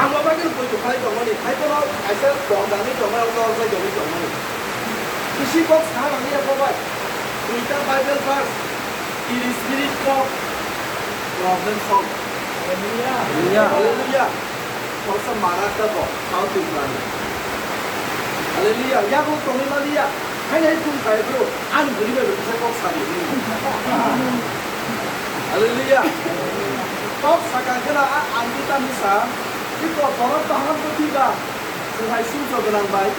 Ang bo bagwi poito khai tongmani. Hai bono kaisa pordani tongmani abo nori jai tongwi tongmani. Bisi kok sa nangya bo bai. Duita Bible verse. Tris minute kok. Problem solve. Hallelujah. Hallelujah. Kosa mana ta bo, how to plan. Hallelujah. Yago tongwi maliya. Hai hai kun kai bro. Ani buri bai bisa kok sari. Hallelujah. Kok saka kena a anti ta misa. Iko borok baham ko tiba. Chwng hai sumsok gwnang bai.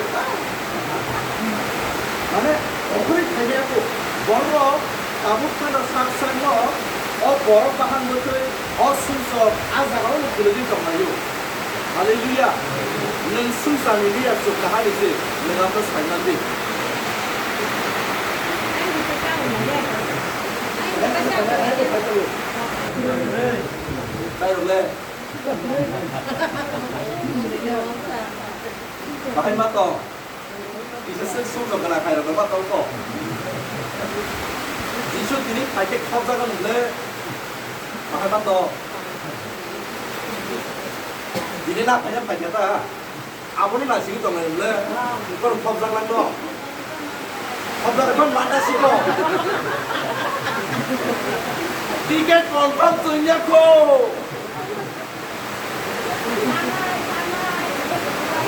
Mane, okhorwi khaimaya kho. Borok tabuk phano sak sakno o borok baham bwtwi o sumsok a jagao no kwlwgwi tonglaio. Hallelujah. Nwng sumsokni liya chwng kahani se, nwng abo sai man di. Tairok le. Bahai ma tong. Kisa se sumsok gana khairok ma tong kho. Jisu tini phaikhe khopjago nwngle. Bahai ma tong. Tini na phaikhe phaikhe ta. Abono na sigi tong nwngle. Kor khopjak lang no. Khopjak man manda siko. Ticket confirm tunya kho.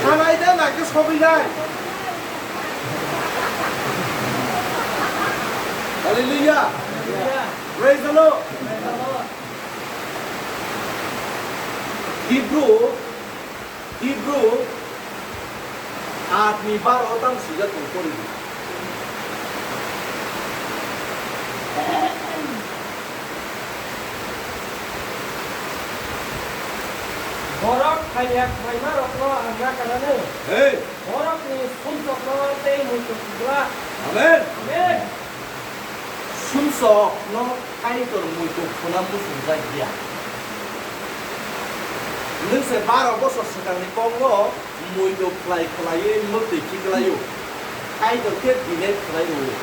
Sanai da na ke sobi nai. Hallelujah. Praise the Lord. Hebrew, Hebrew, aat ni baro tang sijak tong kori. Borok hamya khlaima rokno ang nakarano. Hey. Borokni sumsokno tei muitu khwla. Amen. Amen. Sumsokno Kaitor muitu khwna muchungjak ya. Nwng se baro bosor swkangni kokno muitu khlai khlaiwi mwtwi khiklaio. Kaitor khe delete khlai rwo.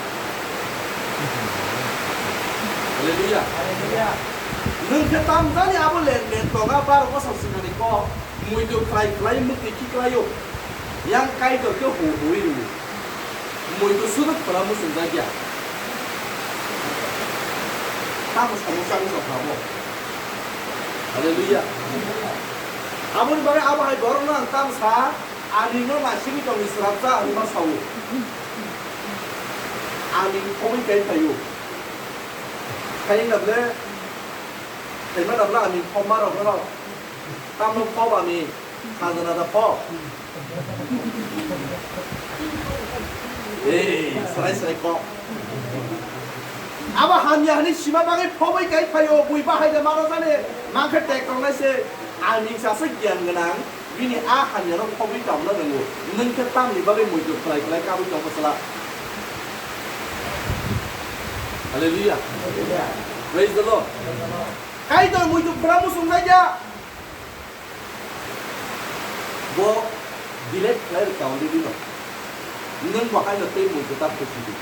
Hallelujah. Hallelujah. Nwng khe tamjani abo len len tonga baro bosor swkangni kok muitu khlai khlai mwtwi khiklaio. Yang Kaitor khe hu hui rwo. Muitu sudu khwna muchungjak ya. Tamo samung chang sok kha bo. Hallelujah. Aboni bagwi abo hai borokno ang tamo sa, ani no naisingwi tongwi srapsa hinwi ma sao. Ani khobwi kai phaio. Khaina ble, khaima da ble ani khobma rok no. Tamo khob ani khajana da khob. Ei, srai srai kok. Abo hamya hwnwi sima bagwi phobwi kai phaio, bui bahai de mano jani, mankhe tek tongnai se, ani sase giyan gwnang, bini a hamyano phobwi tamna rwngo, nwng khe tamni bagwi muitu khlai khlai kabwi tong bwsala. Hallelujah. Praise the Lord. Kaitor muitu khwna muchungjak ya. Bo delete khlai rwkha already no. Nwng bo haino tei muitu ta khusi di.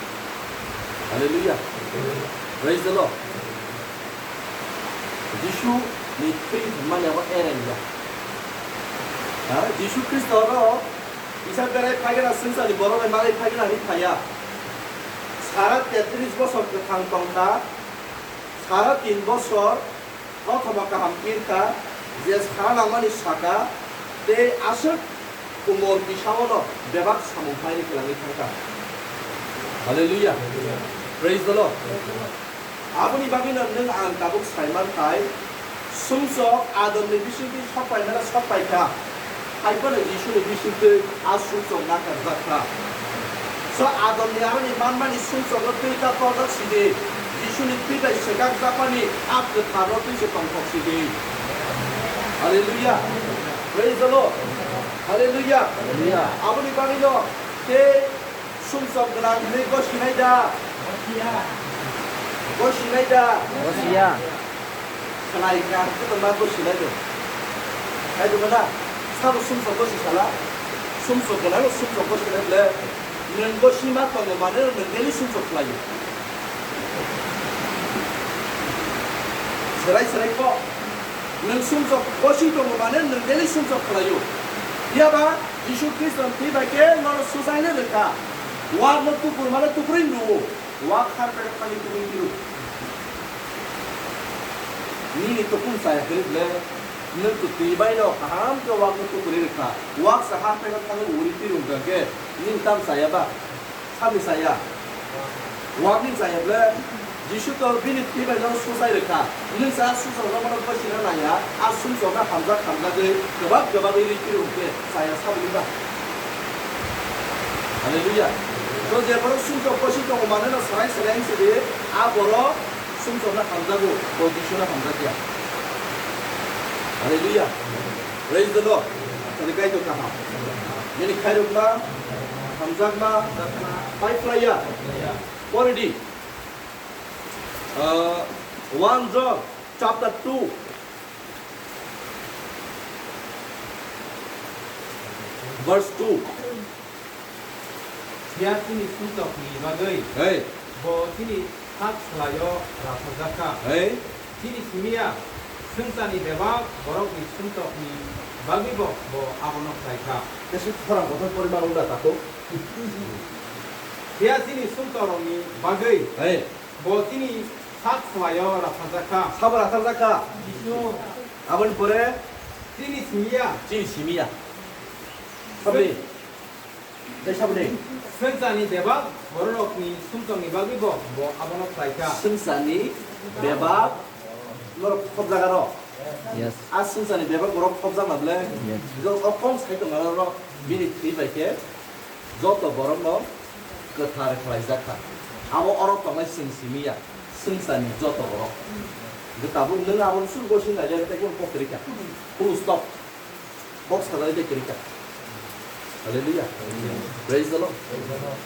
Hallelujah. Praise the Lord. Jisu ni thwi hwnmani abo ereng ya. Ha? Jisu Khristo oro kisa berai phaigena swngcharni borok bai manwi phaigena hinwi phaiya. Sara tetris bosor kwthang tongkha. Sara tin bosor Kothoma kaham pirkha, je sa nangmani saka, tei aswk umor bisao'-no bebak samung paini kwlangwi thangkha. Hallelujah. Praise the Lord. Aboni bagwino nwng ang tabuk saiman thai, sumsok Adamni bisingtwi sok paimano sok paikha. Hai phano Jisuni bisingtwi a sumsok nakarjak kha. So Adamni aroni manmani sumsokno twi ta torjak sidi. Jisuni twi bai swkakjakmani a kwtharno twi se tongthok sidi. Hallelujah. Praise the Lord. Hallelujah. Hallelujah. Aboni bagwino tei Sumsok gwnang hwnwi gosinai da? Gosinai da? Gosiya. Khlai kha, khe tongma gosinai do. Hai tongma na? Sabo sumsok gosi sala? Sumsok gwnang, sumsok gosinai ble. Nwng gosima tongo mane nwng daily sumsok khlaio. Serai serai kok. Nwng sumsok gosi tongo mane nwng daily sumsok khlaio. Phiya ba Jisu Khristo ni thwi bai khe nono susaino rwkha. Wak no tukur mane tukurwi nuo. Wak har pekha thangwi tukurwi tiro. Nini tukun chaya kwrwi ble. Nwng kwtwi bai no kaham khe wak no tukurwi rwkha. Wak sa har pekha thangwi uri tiro hwnkha khe nini tam chaya ba? Sani chaya. Wak ni chaya ble. Jisu to bini thwi bai no susai rwkha. Nwng sa sumsok no mano kosina naya. A sumsok no hamjak hamjagwi kwbak kwbak wi rwi tiro hwnkhe chaya sabwi ba? Hallelujah. To je borok sumsok kosi tongo mane no sarai sarai ang sidi, a borok sumsok no hamjago, bo Jisu no hamjakya. Hallelujah. Praise the Lord. Tani kaitor kaham. Nini khairokma, hamjakma, pai phlaiya. Pori di. Uh, one John chapter two. Verse two. Phiya chini sumsokni bagwi Hey. bo chini sak salaio raphajak kha. Hey. Chini simi ya, swngcharni bebak borokni sumsokni bagwibo bo abono khlai kha. Tesi khorang kotor poriman wngda tako. Phiya chini sumsokrokni bagwi Hey. bo chini sak salaio raphajak kha. Sabo raphajak kha. Aboni pore Chini simi ya. Chini simi ya. Sabni. Tei sabni. Swngcharni bebak bororokni sumsokni bagwi bo, bo abono khlai kha. Swngcharni bebak norok khobjak aro. Yes. A swngcharni bebak borok khobjak na ble. Yes. Jok o kong sai tong aro bini thwi bai khe. Joto borokno kwthar khlaijak kha. Abo oro tongnai chwng simi ya, swngcharni joto borok. Hwnkhe tabuk nwng aboni suk gosing naijak tei kunu kok kwrwi kha. Full stop. Kok sajagwi tei kwrwi kha. Hallelujah. Praise the Lord.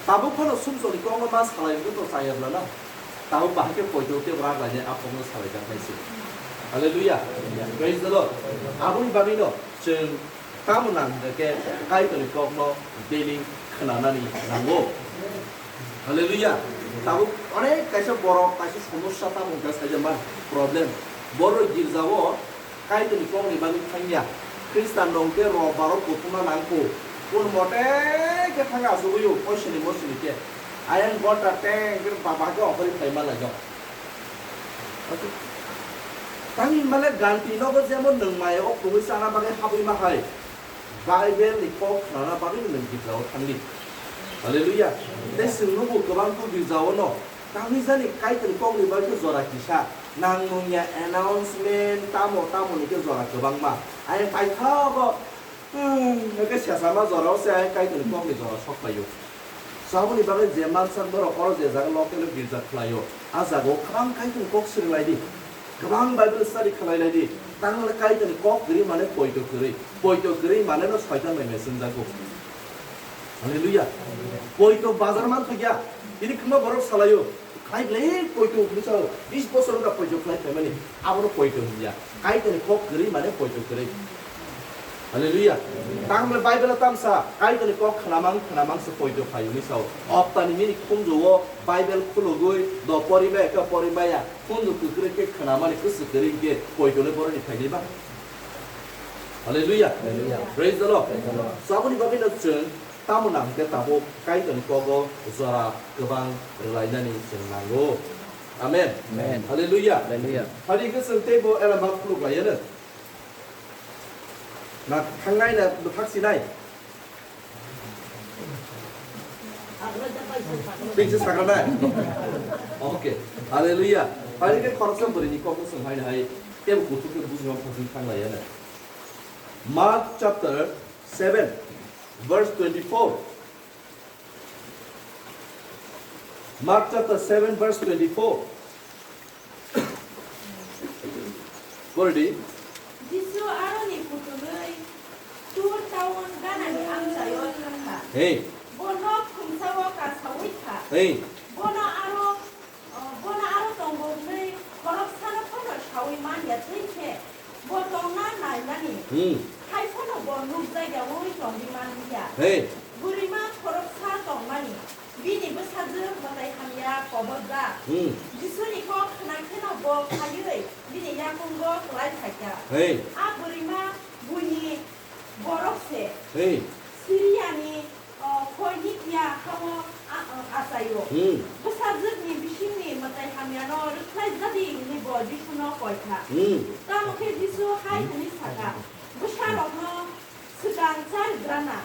Tabuk phano sumsokni kokno ma salai wngkhe to chaya bwlano. Tabuk bahai khe poito tei bwrak lainai a kokno salaijak nai se. Hallelujah. Praise the Lord. Aboni bagwino chwng Tamo nang hwnkhe Kaitorni kokno daily khwnanani nango. Hallelujah. Tabuk onek kaisa borok kaisa somosya tamo hwnkhe saijak man problem. Borok girjao Kaitorni kokni bagwi thangya. Khristan rok hwnkhe robbaro kuthumna nangkho. Kun mote khe thang achugwi o poisini mosini khe. Ayang gonta teng khe baba khe okhorwi phaima laijak. Tangwi male ganti nogo jemon nwng maya o kwbwi chana bagwi habwi ma hai. Bible ni kok khnana bagwi nwng girjao thangdi. Hallelujah. Tei chwng nugo kwbang khe girjao no tangwi jani Kaitor kokni bagwi khe jora kisa. Nang nungya announcement tamo tamo ni khe jora kwbangma. Ayang paithago Hmm, hwnkhe sesama jorao se ai Kaitorni kokni jora sok paio. Saboni bagwi je mansak borok oro je jaga local o girja khlaio, a jagao kwbang Kaitorni kok siri lai di. Kwbang Bible study khlai lai di. Tangmani Kaitorni kok kwrwi mane poito kwrwi. Poito kwrwi mane no Soitan bai mesengjago. Hallelujah. Poito bazar man thokya. Tini kwma borok salaio. Khai belai poito hwnwi sao, bis bosor wngkha poito khlai phaimani, abono poito hwnliya. Kaitorni kok kwrwi mane poito kwrwi. Hallelujah. Tang bole Bible tamsa, Kaitorni kok khnamang khnamang se poito phai hwnwi sao. Optani mini khunju-o Bible khulugwi do porimaya khe porimaya, khunju kwkrwi khe khnamani kwswk kwrwi khe poito le boroni phailiba. Hallelujah. Hallelujah. Praise the Lord. Praise the Lord. Saboni bagwi no chwng Tamo nang khe tabuk Kaitorni kogo jora kwbang rwlainani chwng nango. Amen. Amen. Hallelujah. Hallelujah. Hari khe chwng teibo elembak khuluk laiyano. Na thangnai na bwthak sinai? Tei se sakranai? Okay. Hallelujah. Hari khe khoroksa bwrwini kokno chwng haino hai teibo kuthuk khe bujima phajwng thang laiyano. Mark chapter seven, verse twenty-four. Mark chapter seven, verse twenty-four. Pori di. Jisu aroni kuthumwi Tur town ganani amchaio thangkha. Hey. Bo nok khumsao kasawi kha. Hey. Bono aro Bono aro tongo hwnwi khoroksano phano saui man ya thwi khe, bo tongna nainani. Hmm. Hai phano bo nuk jagyaui tongwi man ya. Hey. Bwrwima khoroksa tongmani, bini bwsajwk mwtai hamya kobojak. Hmm. Jisuni kok khna kheno bo phaiwi bini yakungo kwlai phaikha. Hey. A bwrwima buini borok se. Hey. Siriani, o, Phoenikia hao a, o, achaio. Hmm. Bwsajwkni bisingni mwtai hamyano rwkhlai jadi hwnwi bo Jisuno koi kha. Hmm. Tamo khe Jisu hai hwnwi sa kha, "Bwsarokno swkang charigrana,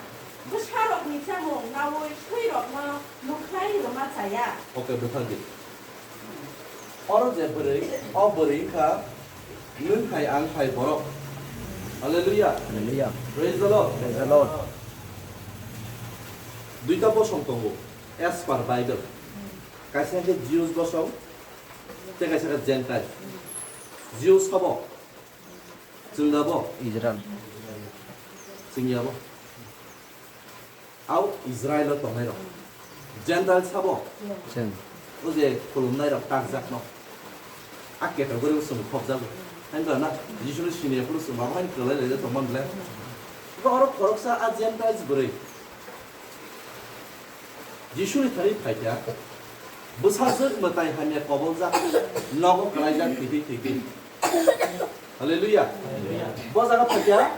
bwsarokni chamung naui swirokno mwkhlai rwma chaya." Okay, bwthang di. Oro je bwrwi, o bwrwi wngkha nwng hai ang hai borok. Hallelujah. Hallelujah. Praise the Lord. Praise the Lord. Duita bosong tongo as per Bible. Kaisa khe Jews bosong, tei kaisa khe Gentile. Jews sabo? Chwng da bo? Israel. Chwng ya bo? Au Israel o tongnai rok. Gentile sabo? Chwng. O je khulumnai rok takjak no. A category o chwng khobjago. Haino na, Jisuni siniya phuru chwng abo haino kwlai lai tongma bwle. Bo oro khoroksa a Gentiles bwrwi. Jisuni thani phaikha, bwsajwk mwtai hamya koboljak, nogo kwlaijak thwitwi thwitwi. Hallelujah. Bo jaga phaikha,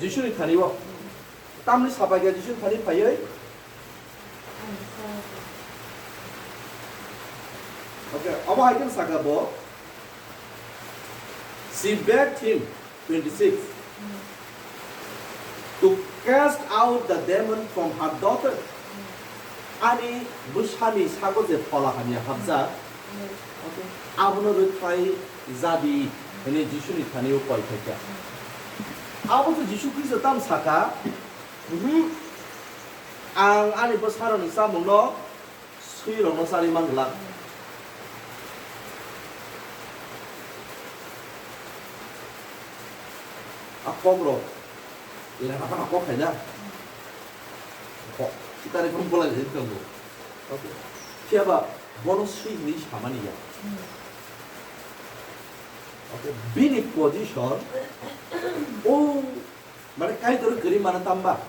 Jisuni thani o. Tamni sapaikha Jisuni thani phaiwi. Okay, obo hai khe sakha bo. She begged him, twenty-six, to cast out the demon from her daughter. Ani bwsani sago je phola hamya hapjak, abono rwkhlai jadi hwnwi Jisuni thani o koi phaikha. Abo to Jisu Khristo tam sakha, "Mhm, ang ani bwsarokni chamungno swirokno charwi man glak." A kokrok lera phano kok khaina. Kok kitari phano bolai lai tongo. Okay. Phiya ba bono swi hwnwi samani ya. Okay. Bini position, o, mane, Kaitor kwrwi mano tamba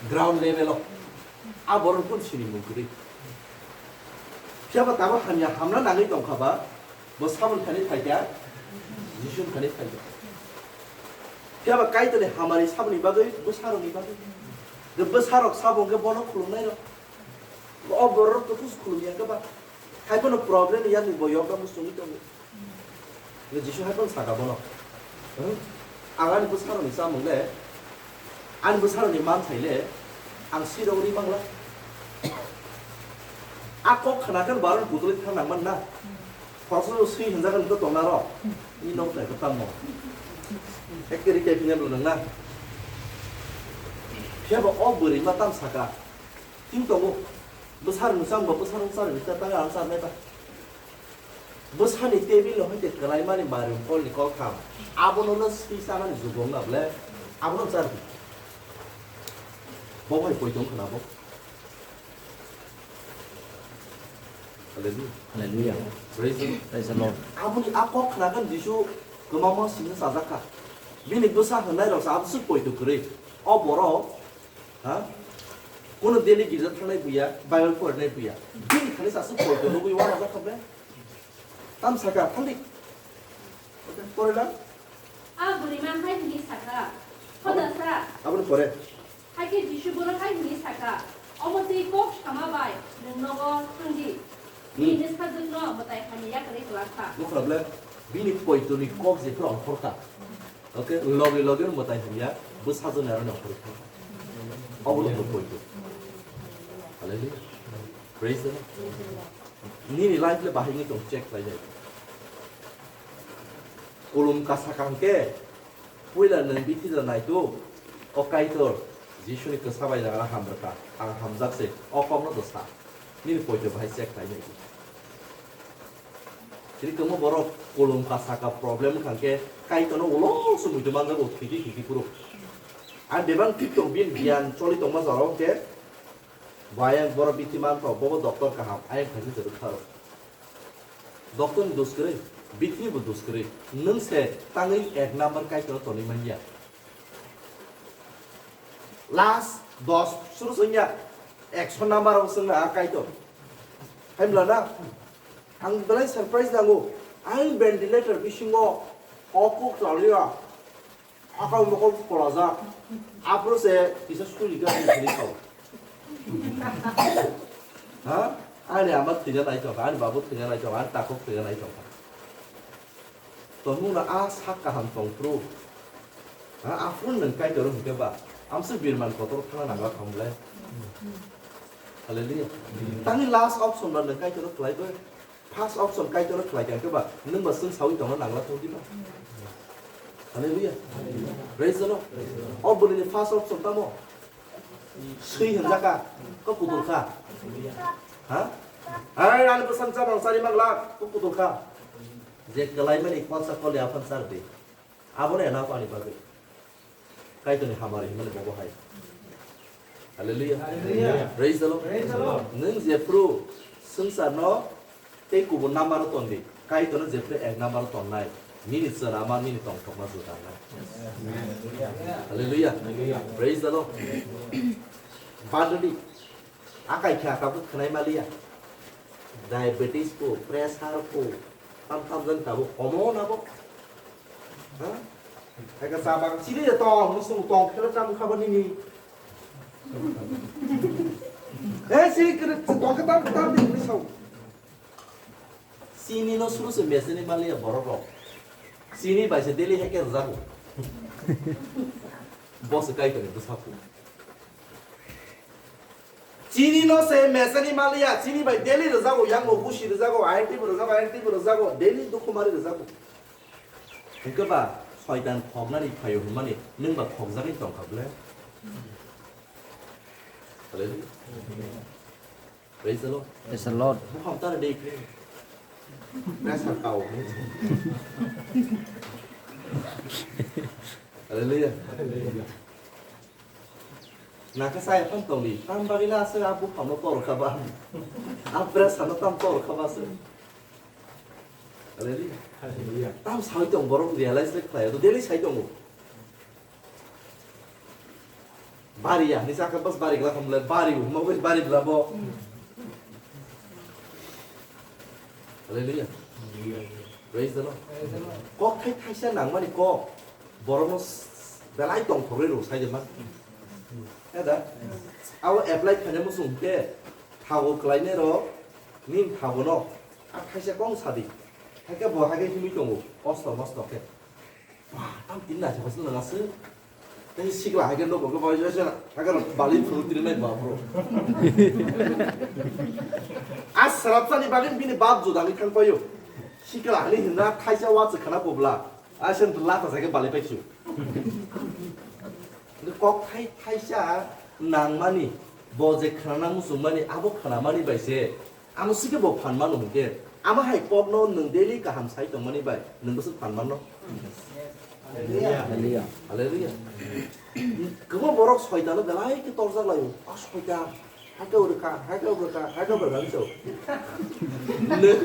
ground level o. A borok kunu sini mung kwrwi. Phiya ba tabuk hamya hamna nangwi tongkha ba, bo saboni thani phaikha, Jisuni thani phaikha. Phiya ba Kaitorni hamari saboni bagwi, bwsarokni bagwi. Je bwsarok sabo hwnkhe bono khulumnai rok. O borok to kusu khulumya khe ba. Hai phano problem yakni bo yokda musungwi tongo. Le Jisu hai phano saka bono. Hmm? Ang ani bwsarokni chamung le, ani bwsarokni manthai le, ang sirok ri mangla. A kok khna khe baroni butulwi thang nang man na. Khoroksa swi hwnjak hwn khe tongna rok. Ni nok tai khe tamo. Ekke ri khe phine bwlwng na. Phiya bo o bwrwi ma tam saka. Ting tongo. Bwsarokni chamung bo bwsarok charwi ta tang ang charnai ba. Bwsani table no hai khe kwlaimani marim kolni koltham. Abono no swi chanani jugo wngna bwle. Abono chardi. Bo hai poito wngkha na bo. Hallelujah. Hallelujah. Praise the Lord. Praise the Lord. Aboni a kok khnagan Jisu kwbangma sini chajakha. Bini bwsa hwnai rok sa abo swk poito kwrwi. O borok, ha? Kuno daily girja thangnai buya, Bible porinai buya. Bini thani sa swk poito nugwi uanajak kha ble. Tam saka, thangdi. Okay, pore lang. A bwrwima hai hwnwi sakha, "Hodasa." Aboni pore. Hai khe Jisu bono hai hwnwi sakha, "Omo twi kok sama bai nwng nogo thangdi." Hmm. Bini bwsajwkno mwtai hamya yakarwi kwlak kha. Nukha ble, bini poitoni kok jephru ongkhorkha. Okay, logi logi mwtai hamya bwsajwkni aroni ongkhorwi kha. Obo no poito. Hallelujah. Praise the Lord. Nini life le bahai wngwi tong check khlai jai. Kulum kasa kaham khe, puila nwng bithi da naitu, o Kaitor, Jisuni kwsa bai jaga hamrwkha, ang hamjak se, o kokno do sa. Nini poito bahai check khlai jai. Tini kwbangma borok kulum kasa ka problem wngkha khe, Kaitorno ulo se muitu manjago, thwidi thwidi phuru. Ang bebak thik tong, bini giyan choli tongma jora o khe, Bo ayang borok bithi mantho, bobo doctor kaham, ayang khaisingsa rwk tharo. Doctor ni dos kwrwi, bithi ni bo dos kwrwi. Nwng se tangwi ek number Kaitor tonwi manya. Last Dos suru sengya, ekso number o sengna a Kaitor. Haimla na? Ang belai surprise nango. Ang ventilator bisingo o kuk chaliya. Akal mokol kolajak. Apro se kisa suri ga suri kau. Ha? Ani ama thwiga nai tongkha, ani babu thwiga nai tongkha, ani takhuk thwiga nai tongkha. Tongmung na a sak kaham tongphuru. Ha, aphuru nwng Kaitor hwnkhe ba, amswk birman kotor thangna nangla thang ble. Hallelujah. Tangni last option ba nwng Kaitor khlai bai. First option Kaitor khlai kha hwnkhe ba, nwng ba swng sawi tongna nangla thang di ba. Hallelujah. Praise the Lord. O bwrwini first option tamo? Swi hwnjak kha, kok kutul kha. Ha? Hai, ani bwsang chamang sari mangla, kok kutul kha. Je kwlaimani konsa koli aphang char di. Abono ena ani bagwi. Kaitorni hamari hwnmani bobo hai. Hallelujah. Hallelujah. Praise the Lord. Praise the Lord. Nwng jephru swngcharno tei kubun number o ton di. Kaitorno jephru ek number o tonnai. Nini chwrama, nini tongthokma juda nai. Amen. Hallelujah. Hallelujah. Praise the Lord. Badri. Akai kha tabuk khwnai maliya. Diabetes ko, pressure ko, tam tam jan tabuk komo nabo. Ha? Eka sabang chiri tong, musu tong khela tam khaba nini. Eh, chiri kere tong khe tam tam nini sau. Chini no suru se meseni maliya borok rok. Chini bai se daily heke rwjago. Bo se Kaitorni bwsakho. Chini no se meseni maliya, chini bai daily rwjago, yango busi rwjago, I N T bo rwjago, I N T bo rwjago, daily dukhumari rwjago. Hwnkhe ba soitan khoknani phaio hwnmani nwng ba khokjagwi tongkha ble? Hallelujah. Praise the Lord. Praise the Lord. Bukham tara dei khe. Pressure kau. Hallelujah. Naka saya tam tongdi. Tam bagila ase a bukhamno tor khaba. A pressure no tam tor khaba se. Hallelujah. Hallelujah. Tam sai tong borok realize le khlai. To daily sai tongo. Bari ya, ni saka bas bari gla khamle, bari u, mo bari gla bo. Hallelujah. Praise the Lord. Kok thai thaisa nangmani kok, borokno s-, belai tong thogre ro sai de ma. Ya da? Abo apply khaina muchung ke, thago klaine ro, nin thago no, a thaisa kong sadi. Hake bo hake himui tongo, kosto mosto ke. Wah, tam tin na chapa sila ngasih. Tei sikla hai ke nogo ke bai jasa, hai ke bali phuru tiri nai ba bro. As sarap sani bagin bini bab juda ni thang payo. Sikla hani hinna thaisa wa se khana pobla. Asen la ta ke bali pai chu. Kok thai thaisa nang mani, bo je khana nang musung mani, abo khana mani bai se. Amo sikhe bo phan mano hwnkhe, amo hai kokno nwng daily kaham sai tongmani bai nwng bwswk phan mano? Hallelujah. Hallelujah. Hallelujah. Kwbangma borok soitano belai khe torjak laio. "O soitan, haikhe abo rwkha, haikhe abo rwkha, haikhe abo rwkha," hwnwi sao. Nwng,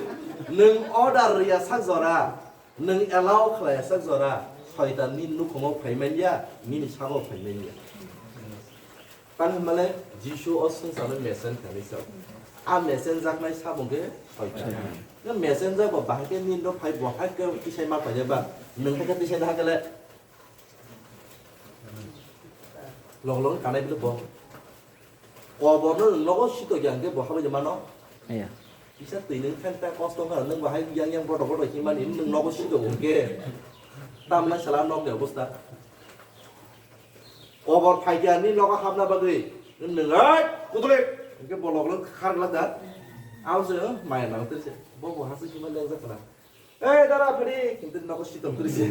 nwng order rwya sak jora, nwng allow khlaiya sak jora, soitan nini nukhungo phai manya, nini sago phai manya. Tamo hwnmale Jisu o swngcharno mesen khainai sao. A mesen jaknai samung khe soitan. Soitan. Nw mesen jak bo bahai khe nini rok phai bo hai khe tisai ma painai ba. Nwng hai khe tisai na hakhe le. Log log kanai bile bo. Kobor no nwng nogo sito khe ang khe bo habai mano. Iya. Kisa twi nwng thang ta kosto wngkha nwng bo hai yang yang bodo bodo himani nwng nogo sito hwnkhe. Tamnai sala nok ni obostha. Kobor phaikha ni nogo hapna bagwi. Nwng ai kudule. Hwnkhe bolok lwng khar glak da. Abo se, oh, maya nang twi se. Bo bo hasi hima leng jak kana. "Ei dara phadi." Kintu nogo sitom twi se.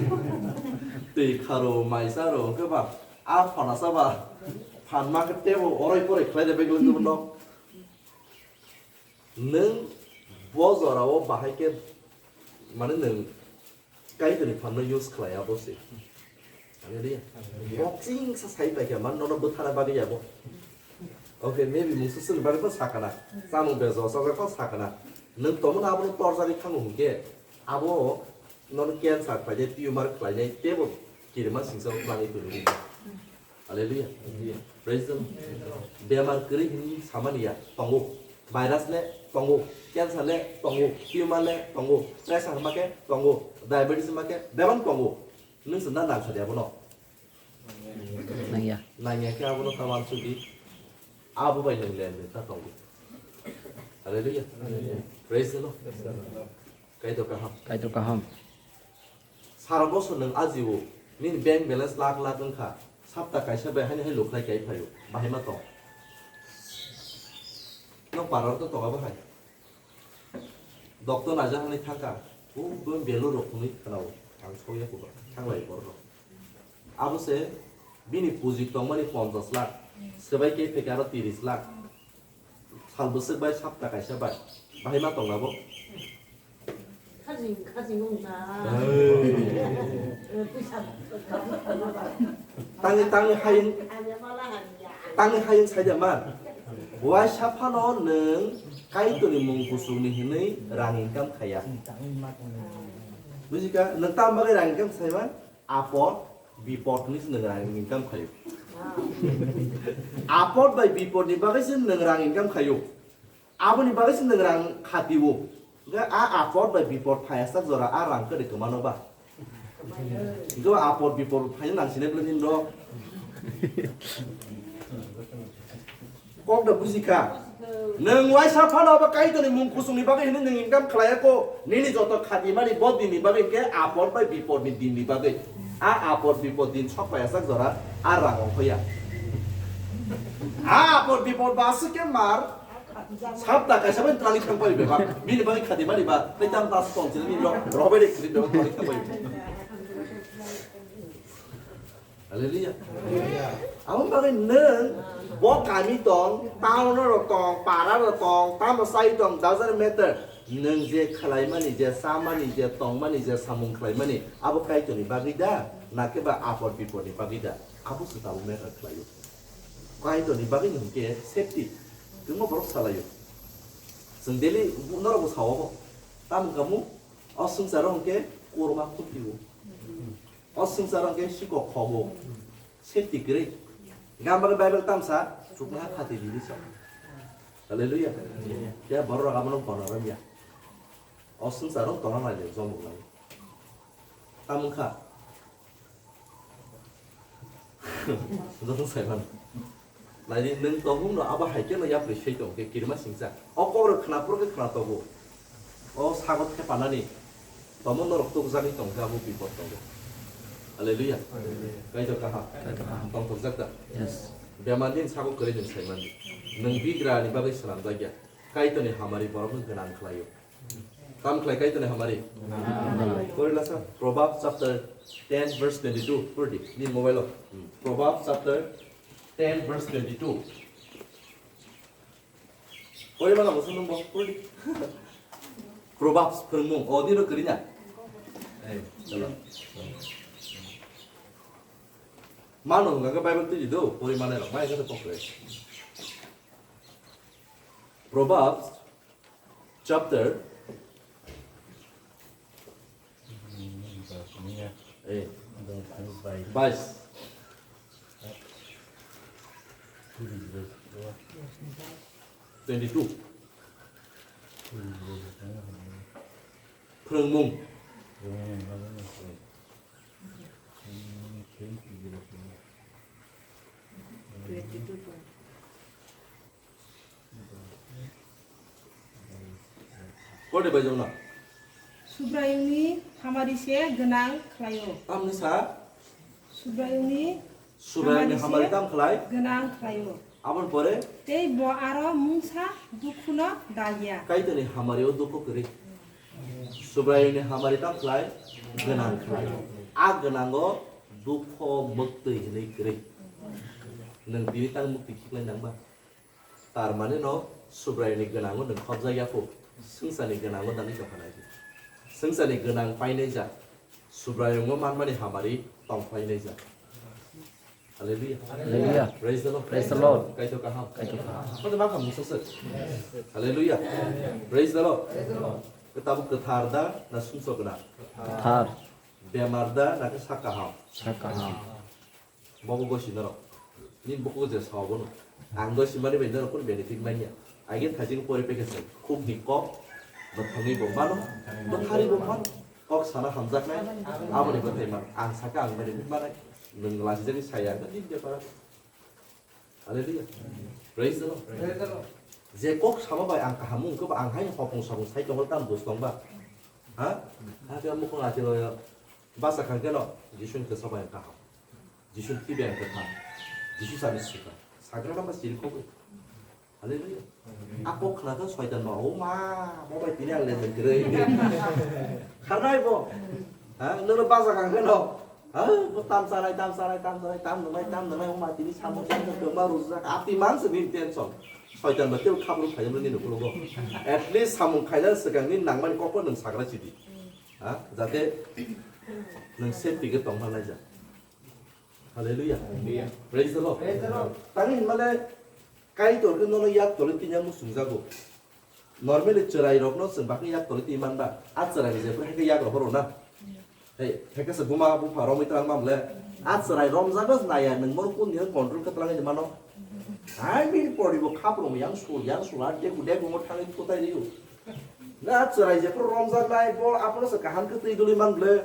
Twi kharo mai saro hwnkhe ba. A phana sa ba. Phan ma khe tebo oroi poroi khlai de bag lwng nok. Nwng bo jorao bahai khe mane nwng Kaitorni phanno use khlai abo se. Hallelujah. Hallelujah. Boxing sa sai pai khe man nono bwthana bagwi abo. Okay, maybe mungsa sini bagwi phan sakana. Samung bejo sa bagwi phan sakana. Nwng tomo na abono torjagwi thango hwnkhe abo nono cancer khlainai, tumor khlainai tebo kirima singsa o khlai tongwi. Hallelujah. Praise the Lord. Bemar kwrwi hinwi samani ya, tongo. Virus le tongo, cancer le tongo, tumor le tongo, pressure hwnba khe tongo, diabetes hwnba khe bebak tongo. Nwng se na nang sadi abono? Nangya. Nangya khe abono ta wansugwi abo bai nwng len ta tongo. Hallelujah. Praise the Lord. Kaitor kaham. Kaitor kaham. Sara bosor nwng ajio, nini bank balance lakh lakh wngkha, sapta kaisa bai haini hai lukhlai kai phaio, bahai ma tong. Nwng parao to tonga bahai. Doctor naijak hani thangkha, o bo belo rok hwnwi khnao, ang sokya kuba, thanglai borok. Abo se bini puji tongmani ponchash lakh, swbai khe phaikha aro tiris lakh. Sal bwswk bai sapta kaisa bai. Bahai ma tong labo? Khajing, khajing wng kha. Tangwi, tangwi hayung, tangwi hayung sai da man. Waisa phano nwng Kaitorni mung kuchukni hinwi rang income khaiya. Bujikha? Nwng tam bagwi rang income sai man? Apod, bipod ni se nwng rang income khaio. Apod bai bipod ni bagwi se nwng rang income khaio. Aboni bagwi se nwng rang khatio. Ga a apod bai bipod phaiya sak jora a rang kwrwi kwmano ba. Ga apod bipod phaina nang sine bwlai ni ro. Kok da buji kha. Nwng waisa phano abo Kaitorni mung kuchukni bagwi hwnwi nwng income khlai ya kho. Nini joto khatimani bo dinni bagwi khe apod bai bipodni dinni bagwi. A apod bipod din sok pai asak jora a rang ongkhoya. A apod bipod ba aswk khe mar sapta kaisa bai twlangwi thang pai bebak. Bini bagwi khatimani ba tei tam tas tong chini ro robe de khri bebak twlangwi thang pai. Hallelujah. Amo bagwi nwng bo kami tong, town ro tong, para ro tong, tamo sai tong, doesn't matter. Nwng je khlaimani, je samani, je tongmani, je samung khlaimani, abo Kaitorni bagwi da, na khe ba apor biporni bagwi da? Abo se tabuk matter khlaio. Kaitorni bagwi nwng khe safety, twma borok salaio. Chwng daily norok bo sao bo. Tamo kamu, o swngcharo hwnkhe korma khutio. O swngcharo hwnkhe sikok khobo, safety kwrwi. Gam bagwi Bible tamsa chuknoha khati didi sa. Hallelujah. Ya borok abono bono romya. O swngcharo tona nai le jomo nai. Tamung kha. Joto sai mano. Naidi, nwng tongmung no abo hai khe no yapri sei tong khe kirima singcha. O kok rok khna phuru khe khna tongo. O sago thepanani tomo norok tukjagwi tong khe abo bipot tongo. Hallelujah. Hallelujah. Kaitor kaham. Kaitor kaham. Tong tokjak da? Yes. Bemar din sago kwrwi nwng sai mandi. Nwng bigra ni bagwi swnam jakya. Kaitor ni hamari borok no gwnang khlaio. Tam khlai Kaitor ni hamari. Pori lasa, Proverbs chapter ten verse twenty-two. Pori di, ni mobile o. Hmm. Proverbs chapter ten verse twenty-two. Pori mana musu nung bo, pori di. Proverbs, phwrwngmung, o dino kwrwi na. Ei, chalo. Mano hwnka khe Bible twi di do, pori manai rok, mai khe to kokre. Proverbs chapter eh, bais. Twenty-two. Phwrwngmung. Twenty-two. Pore bai jona. Subraiyungni hamari se gwnang khlaio. Tamni sa? Subraiyungni Subraiyungni hamari se hamari tam khlai? Gwnang khlaio. Aboni pore? Tei bo aro mungsa dukhuno daliya. Kaitorni hamari o dukhu kwrwi. Subraiyungni hamari tam khlai? Gwnang khlai. A gwnango dukho mwktwi hinwi kwrwi. Nwng tini tang mwktwi khiklai nangba? Tar mane no Subraiyungni gwnango nwng khobjak ya kho, swngcharni gwnango nangwi tongkha nai di. Swngcharni gwnang painai jak, Subraiyungo manmani hamari tongphainai jak. Hallelujah. Hallelujah. Praise the Lord. Praise the Lord. Kaitor kaham. Kaitor kaham. Kaitor kaham musuk suk. Hallelujah. Praise the Lord. Tabuk kwthar da na sumsok gwnang? Kwthar. Bemar da na khe sak kaham? Sak kaham. Bobo gosi norok. Nini bukugo je sao bono. Ang doi simani bai nono kunu benefit manya. Aigin thaijin pori pekhe se khuk ni kok, bwthangwi bo mano, bwthari bo mano. Kok sana hamjaknai, aboni bwthai mano. Ang saka ang benefit manai. Nwng lachijagwi saya, nini bepar. Hallelujah. Praise the Lord. Praise the Lord. Je kok sama bai ang kaham wngkhe ba ang haino hopung sopung sai tongo tam dos tongba. Ha? Hakhe mukhung achilo basa khangkhe no Jisu ni kesa bai ang kaham. Jisu ni thwi bai ang kaham. Jisu sani sika. Sagra nama siri kok. Hallelujah. A kok khna khe soitan no, "O ma, mo bai tini ang len len kwrwi." Kharnai bo. Ha, nono basa khangkhe no. Ha, bo tam sanai, tam sanai, tam sanai, tam nwngnai, tam nwngnai, wngma tini samung samung kwma rwjak, ati man se nini tension. Soitan ba tei khabruk phaiyamani nini ukhulgo. At least samung khaina swkang nini nangmani kokno nwng sagra sidi. Ha, jate nwng safety khe tongma laijak. Hallelujah. Hallelujah. Praise the Lord. Praise the Lord. Tani hinmale Kaitor khe nono yak tolwi tinya muchungjago. Normally chwrai rokno chwng bakhe yak tolwi twi manba. A chwrai ni jephru hai khe yak rohoro na. Hey, hai khe se buma bupha romwi twlang mamle. A chwrai romjagno naya nwng bono kun ni control khe twlangwi mano. Hai bini poribo khapro yang sul yang sul a deku deku mo thangwi kutai riyo. Na a chwrai jephru romjaknai bo aphano se kaham khe twi duli manble.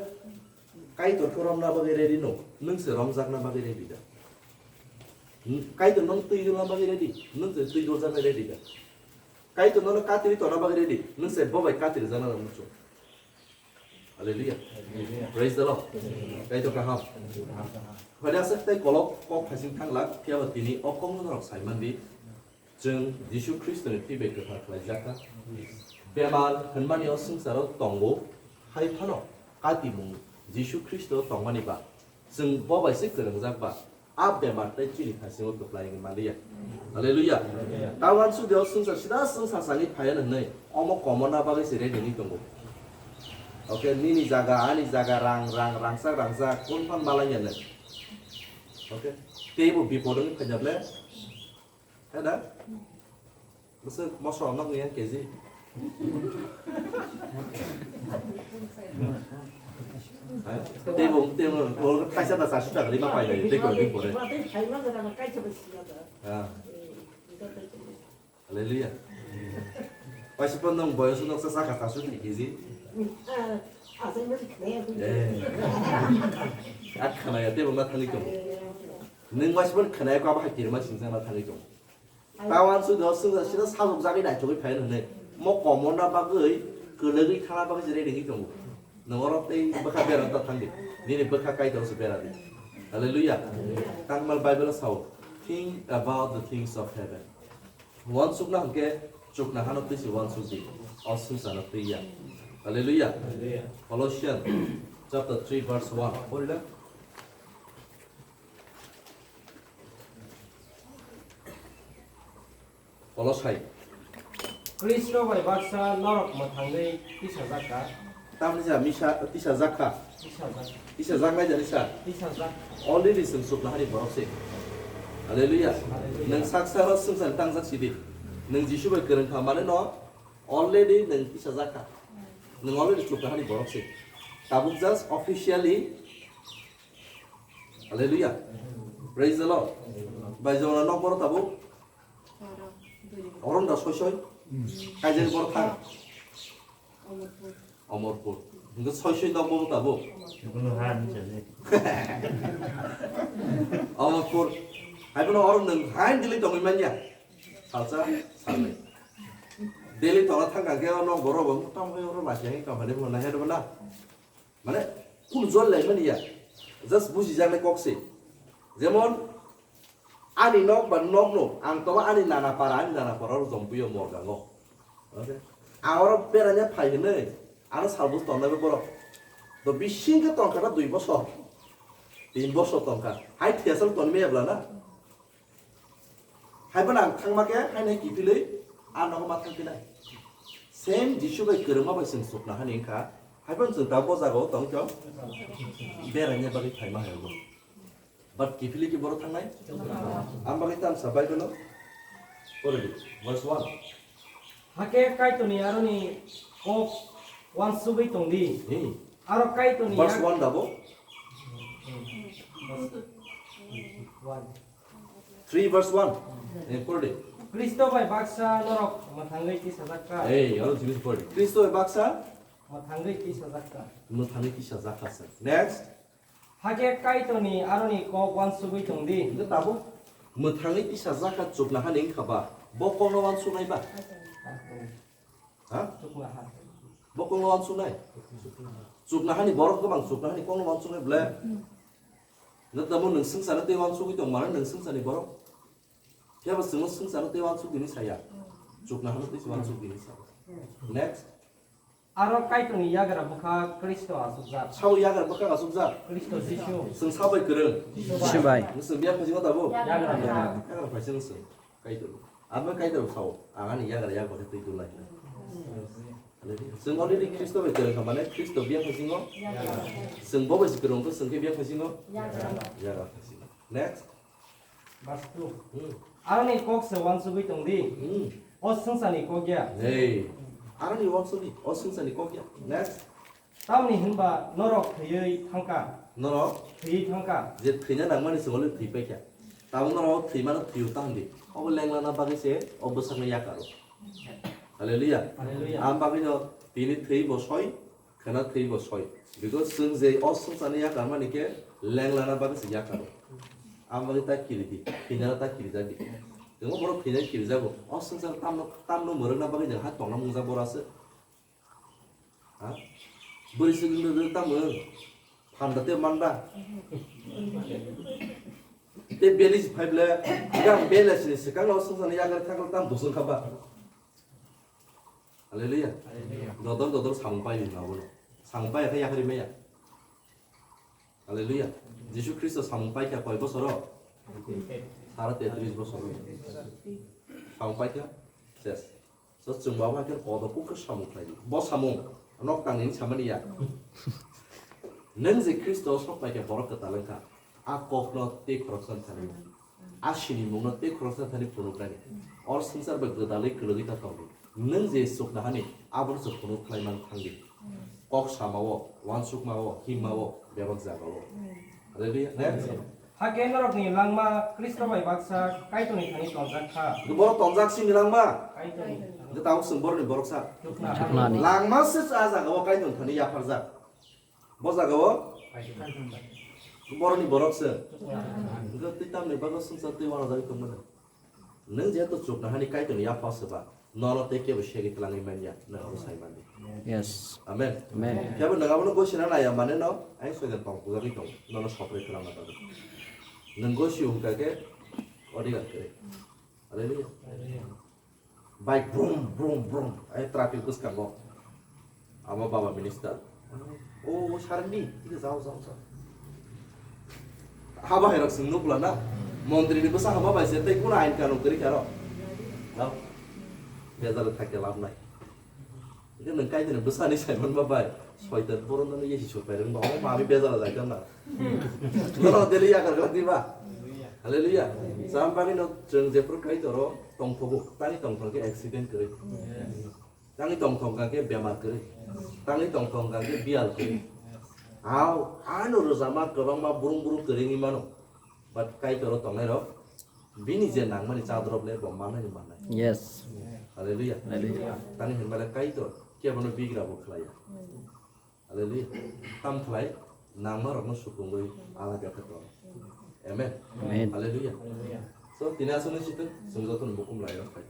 Kaitor khe romna bagwi ready no. Nwng se romjakna bagwi ready da. Kaitor nono twi dulna bagwi ready. Nwng se twi duljakna ready da. Kaitor nono katiri tona bagwi ready. Nwng se bo bai katiri jana muchung. Hallelujah. Hallelujah. Praise the Lord. Kaitor kaham. Hallelujah. Hwle aswk tei kolok kok phaising thanglak, phiya ba tini o kokno norok sai mandi. Chwng Jisu Khristoni thwi bai kwthar khlaijak kha. Bemar hwnmani o swngcharo tongo, hai phano katimung Jisu Khristo tongmani ba chwng bo bai se kwrwngjak ba. A bemar tei chini thaisingo kwplai wngwi manliya. Hallelujah. Ta uansuk de o swngchar sida swngchar sangwi phaiya hwnwi omo komorna bagwi se ready wngwi tongo. Okay, nini jaga, ani jaga, rang, rang, rangchak, rangchak, kun phan malaiya nai. Okay, teibo bipod wngwi phaida ble. Hai da? Bwswk moso nok ni yang K G. Hai, teibo, teibo, kaisa da chasu taka rima pai lai, tei koi din pore. Ah. Hallelujah. Paisa pon nong boyos nok sa saka chasu taka K G. Eh. Ak khana ya, teibo ma thani kong. Nung mas pon khana ya ko aba hakir ma sing sa ma thani kong. Tawan su dos sung sida sajok jagwi naithogwi phai hwnwi mo komorna bagwi kwlwgwi thana bagwi se ready wngwi tongo. Nwng oro tei bwkha bera ta thangdi. Nini bwkha Kaitor se bera di. Hallelujah. Tangmal Bible o sao, "Think about the things of heaven." Uansukna hwnkhe chukna hano twi se uansuk di. O swngcharno twi ya. Hallelujah. Hallelujah. Colossians chapter three verse one. Pori la. Kolosai. Kristo bai baksa norok mwthangwi tisajak kha. Tamni ja misa tisajak kha. Tisajak. Tisajaknai jani sa. Tisajak. Already chwng chukna hani borok se. Hallelujah. Hallelujah. Nwng saksa ro swngchar tangjak sidi. Nwng Jisu bai kwrwng kha mane no already nwng tisajak kha. Nwng already chukna hani borok se. Tabuk just officially. Hallelujah. Praise the Lord. Bai jona nok boro tabuk. Oron da soi soi. Kaijak bor thang. Omorpur. Hingke soi soi nok bo tabo. Kuno ha ni chale. Omorpur. Hai bono oron nang hai dili tongwi manya. Salsa, salnai. Dili tongna thang kangke nok boro bo tam hai oro lasi hai kam hane bo na hai bo na. Mane, kunu jol lai mani ya. Just buji jaknai kok se. Jemon, ani nok ba nok no, ang toba ani nana para, ani nana para oro jompuyo morgango. Okay. Ang oro beranya phai hinui, ano salbus tongnai bo borok. To bising ke tongkha na dui bosor. Tin bosor tongkha. Hai thesal tonmi ebla na. Hai bono ang thangma khe, hai nai kiphilwi, a nogo ma thangphinai. Same Jisu bai kwrwngma bai chwng chukna hani wngkha. Hai bono chwng tabuk o jaga o tong tong. Beraina bagwi phaima hai bo. But kiphilwi ki boro thangnai? Ang bagwi tamsa Bible o. Pore di, verse one. Hakhe Kaitorni aroni kok uansugwi tongdi. Hmm. Aro Kaitorni Verse yak- one da bo? One. Three verse one. Eh, pori di. Kristo bai baksa norok mwthangwi tisajak kha. Ei, aro simi pori di. Kristo bai baksa mwthangwi tisajak kha. Mwthangwi tisajak kha se. Next. Hakhe Kaitorni aroni kok uansugwi tong di. Hingke tabuk mwthangwi tisajak kha chuknohani wngkha ba? Bo kokno uansuknai ba? Ha? Chuknoha. Bo kokno uansuknai? Chuknohani borok gobang chuknohani kokno uansuknai ble? Hingke tabuk nwng swngcharno tei uansugwi tong mano nwng swngcharni borok? Phiya bo chwngno swngcharno tei uansuk dini saya. Chuknohano tei uansuk dini saya. Next. Aro Kaitorni yagra bwkha Kristo achukjak. Sabo yagra bwkha achukjak. Kristo Jisu. Chwng sabai kwrwng. Jisu bai. Nwswng biyang phaisingno tabuk? Yagra. Yagra phaising nwswng. Kaitor. Abo Kaitor sao. Ang ani yagra yak bwkha twi tulai. Chwng already Kristo bai kwrwng kha mane Kristo biyang phaisingo. Chwng bo bai se kwrwng khe chwng khe biyang phaisingo. Yagra phaisingo. Next. Verse two. Hmm. Aroni kok se uansugwi tong di. Hmm. O swngcharni kok ya. Hey. Aroni uansugwi, o swngcharni kok ya. Next. Tamni hinba norok thwiwi thangkha. Norok? Thwiwi thangkha. Je thwina nangmani se olo thwi paikha. Tamo norok thwimano thwiwi tangdi. Obo lenglana bagwi se o bwsakno yakaro. Hallelujah. Hallelujah. Am bagwi no tini thwi bo soi, khwna thwi bo soi. Because chwng je o swngcharni yakar mani khe lenglana bagwi se yakaro. Am bagwi ta kiri di, thwinano ta kiri jagdi. Tengbo borok thwinai kiri jago. O swngchar tamno, tamno mwrwkna bagwi jeng ha tongna mungjak bora se. Ha? Bwrwi swkang rwgwk tamo? Phanda tei manda. Tei beli si phai ble, yang bela sini swkang lo swngcharni yagra thangkal tam busung kha ba. Hallelujah. Hallelujah. Dodor dodor samung pai ni abono. Samung pai khe yakhari maya. Hallelujah. Jisu Khristo samung pai kha koi bosoro? Sara tetris bosor. Samung pai kha? Ses. So, chwng bo abo hai khe kodo kuk khe samung khlai di. Bo samung, nok tangni samani ya. Nwng je Khristo sok pai khe borok kwtal wng kha, a kokno tei khoroksa thani, a sinimungno tei khoroksa thani phunuk nani. Or swngchar bai gwdalwi kwlwgwi ta tongdi. Nwng je chuknohani, abono se phunuk khlai man thangdi. Kok samao, uansukmao, himmao, bebak jagao. Hallelujah. Next. Hakhe norokni langma Khristo bai baksa Kaitorni thani tonjak kha. Borok tonjak sini langma. Kaitorni thani. Hwnkhe tabuk chwng borokni borok sa. Chukna. Chuknani. Langma se a jagao Kaitorni thani yapharjak. Bo jagao Kaitorni. Borokni borok se. Chukna. Hwnkhe twi tamni bagwi swngchar twi uanajagwi tongmani. Nwng jehetu chuknohani Kaitorni yapha se ba, nono tei kebo segwi twlangwi manya, nwng abo sai mandi. Yes. Amen. Amen. Kebo nwng abono gosina naiya mane no, ayang soidan tong pujagwi tong, nono sopre twlangna bagwi. Nwng gosi hwnkha khe odigar kwrwi. Hallelujah. Bike brum, brum, brum, ai traffic bwskango. Abo baba minister. O, o sarni, tini jao, jao, jao. Haba hai rok sing nukla na. Montri ni bwsa haba bai se tei kuna ain kanun kwrwi kha rok. Jao. Bejal thakya lab nai. Ike nang kai dini bwsa ni saiman ba bai. Soitan boron no yesi sopai rung ba. O mami bejal jai kan na. Bono deli yakar kala di ba. Hallelujah. Sam bagi no jeng jepur kai toro tongthogo. Tani tongthok ke accident kwrwi. Tangwi tongthok hwnkha khe bemar kwrwi. Tangwi tongthok hwnkha khe biyal kwrwi. Ao, ano rwjama kwbangma burung burung kwrwi wngwi mano. But Kaitor o tongnai rok bini je nangmani chadrop le bo mannai ni mannai. Yes. Hallelujah. Hallelujah. Tani hinmale Kaitor kebono bigra bo khlaiya. Hallelujah. Tam khlai nangma rokno sukungwi ala khe tong. Amen. Amen. Hallelujah. Hallelujah. So tini aswk no situng, chwng joto no bukum lai rok khai.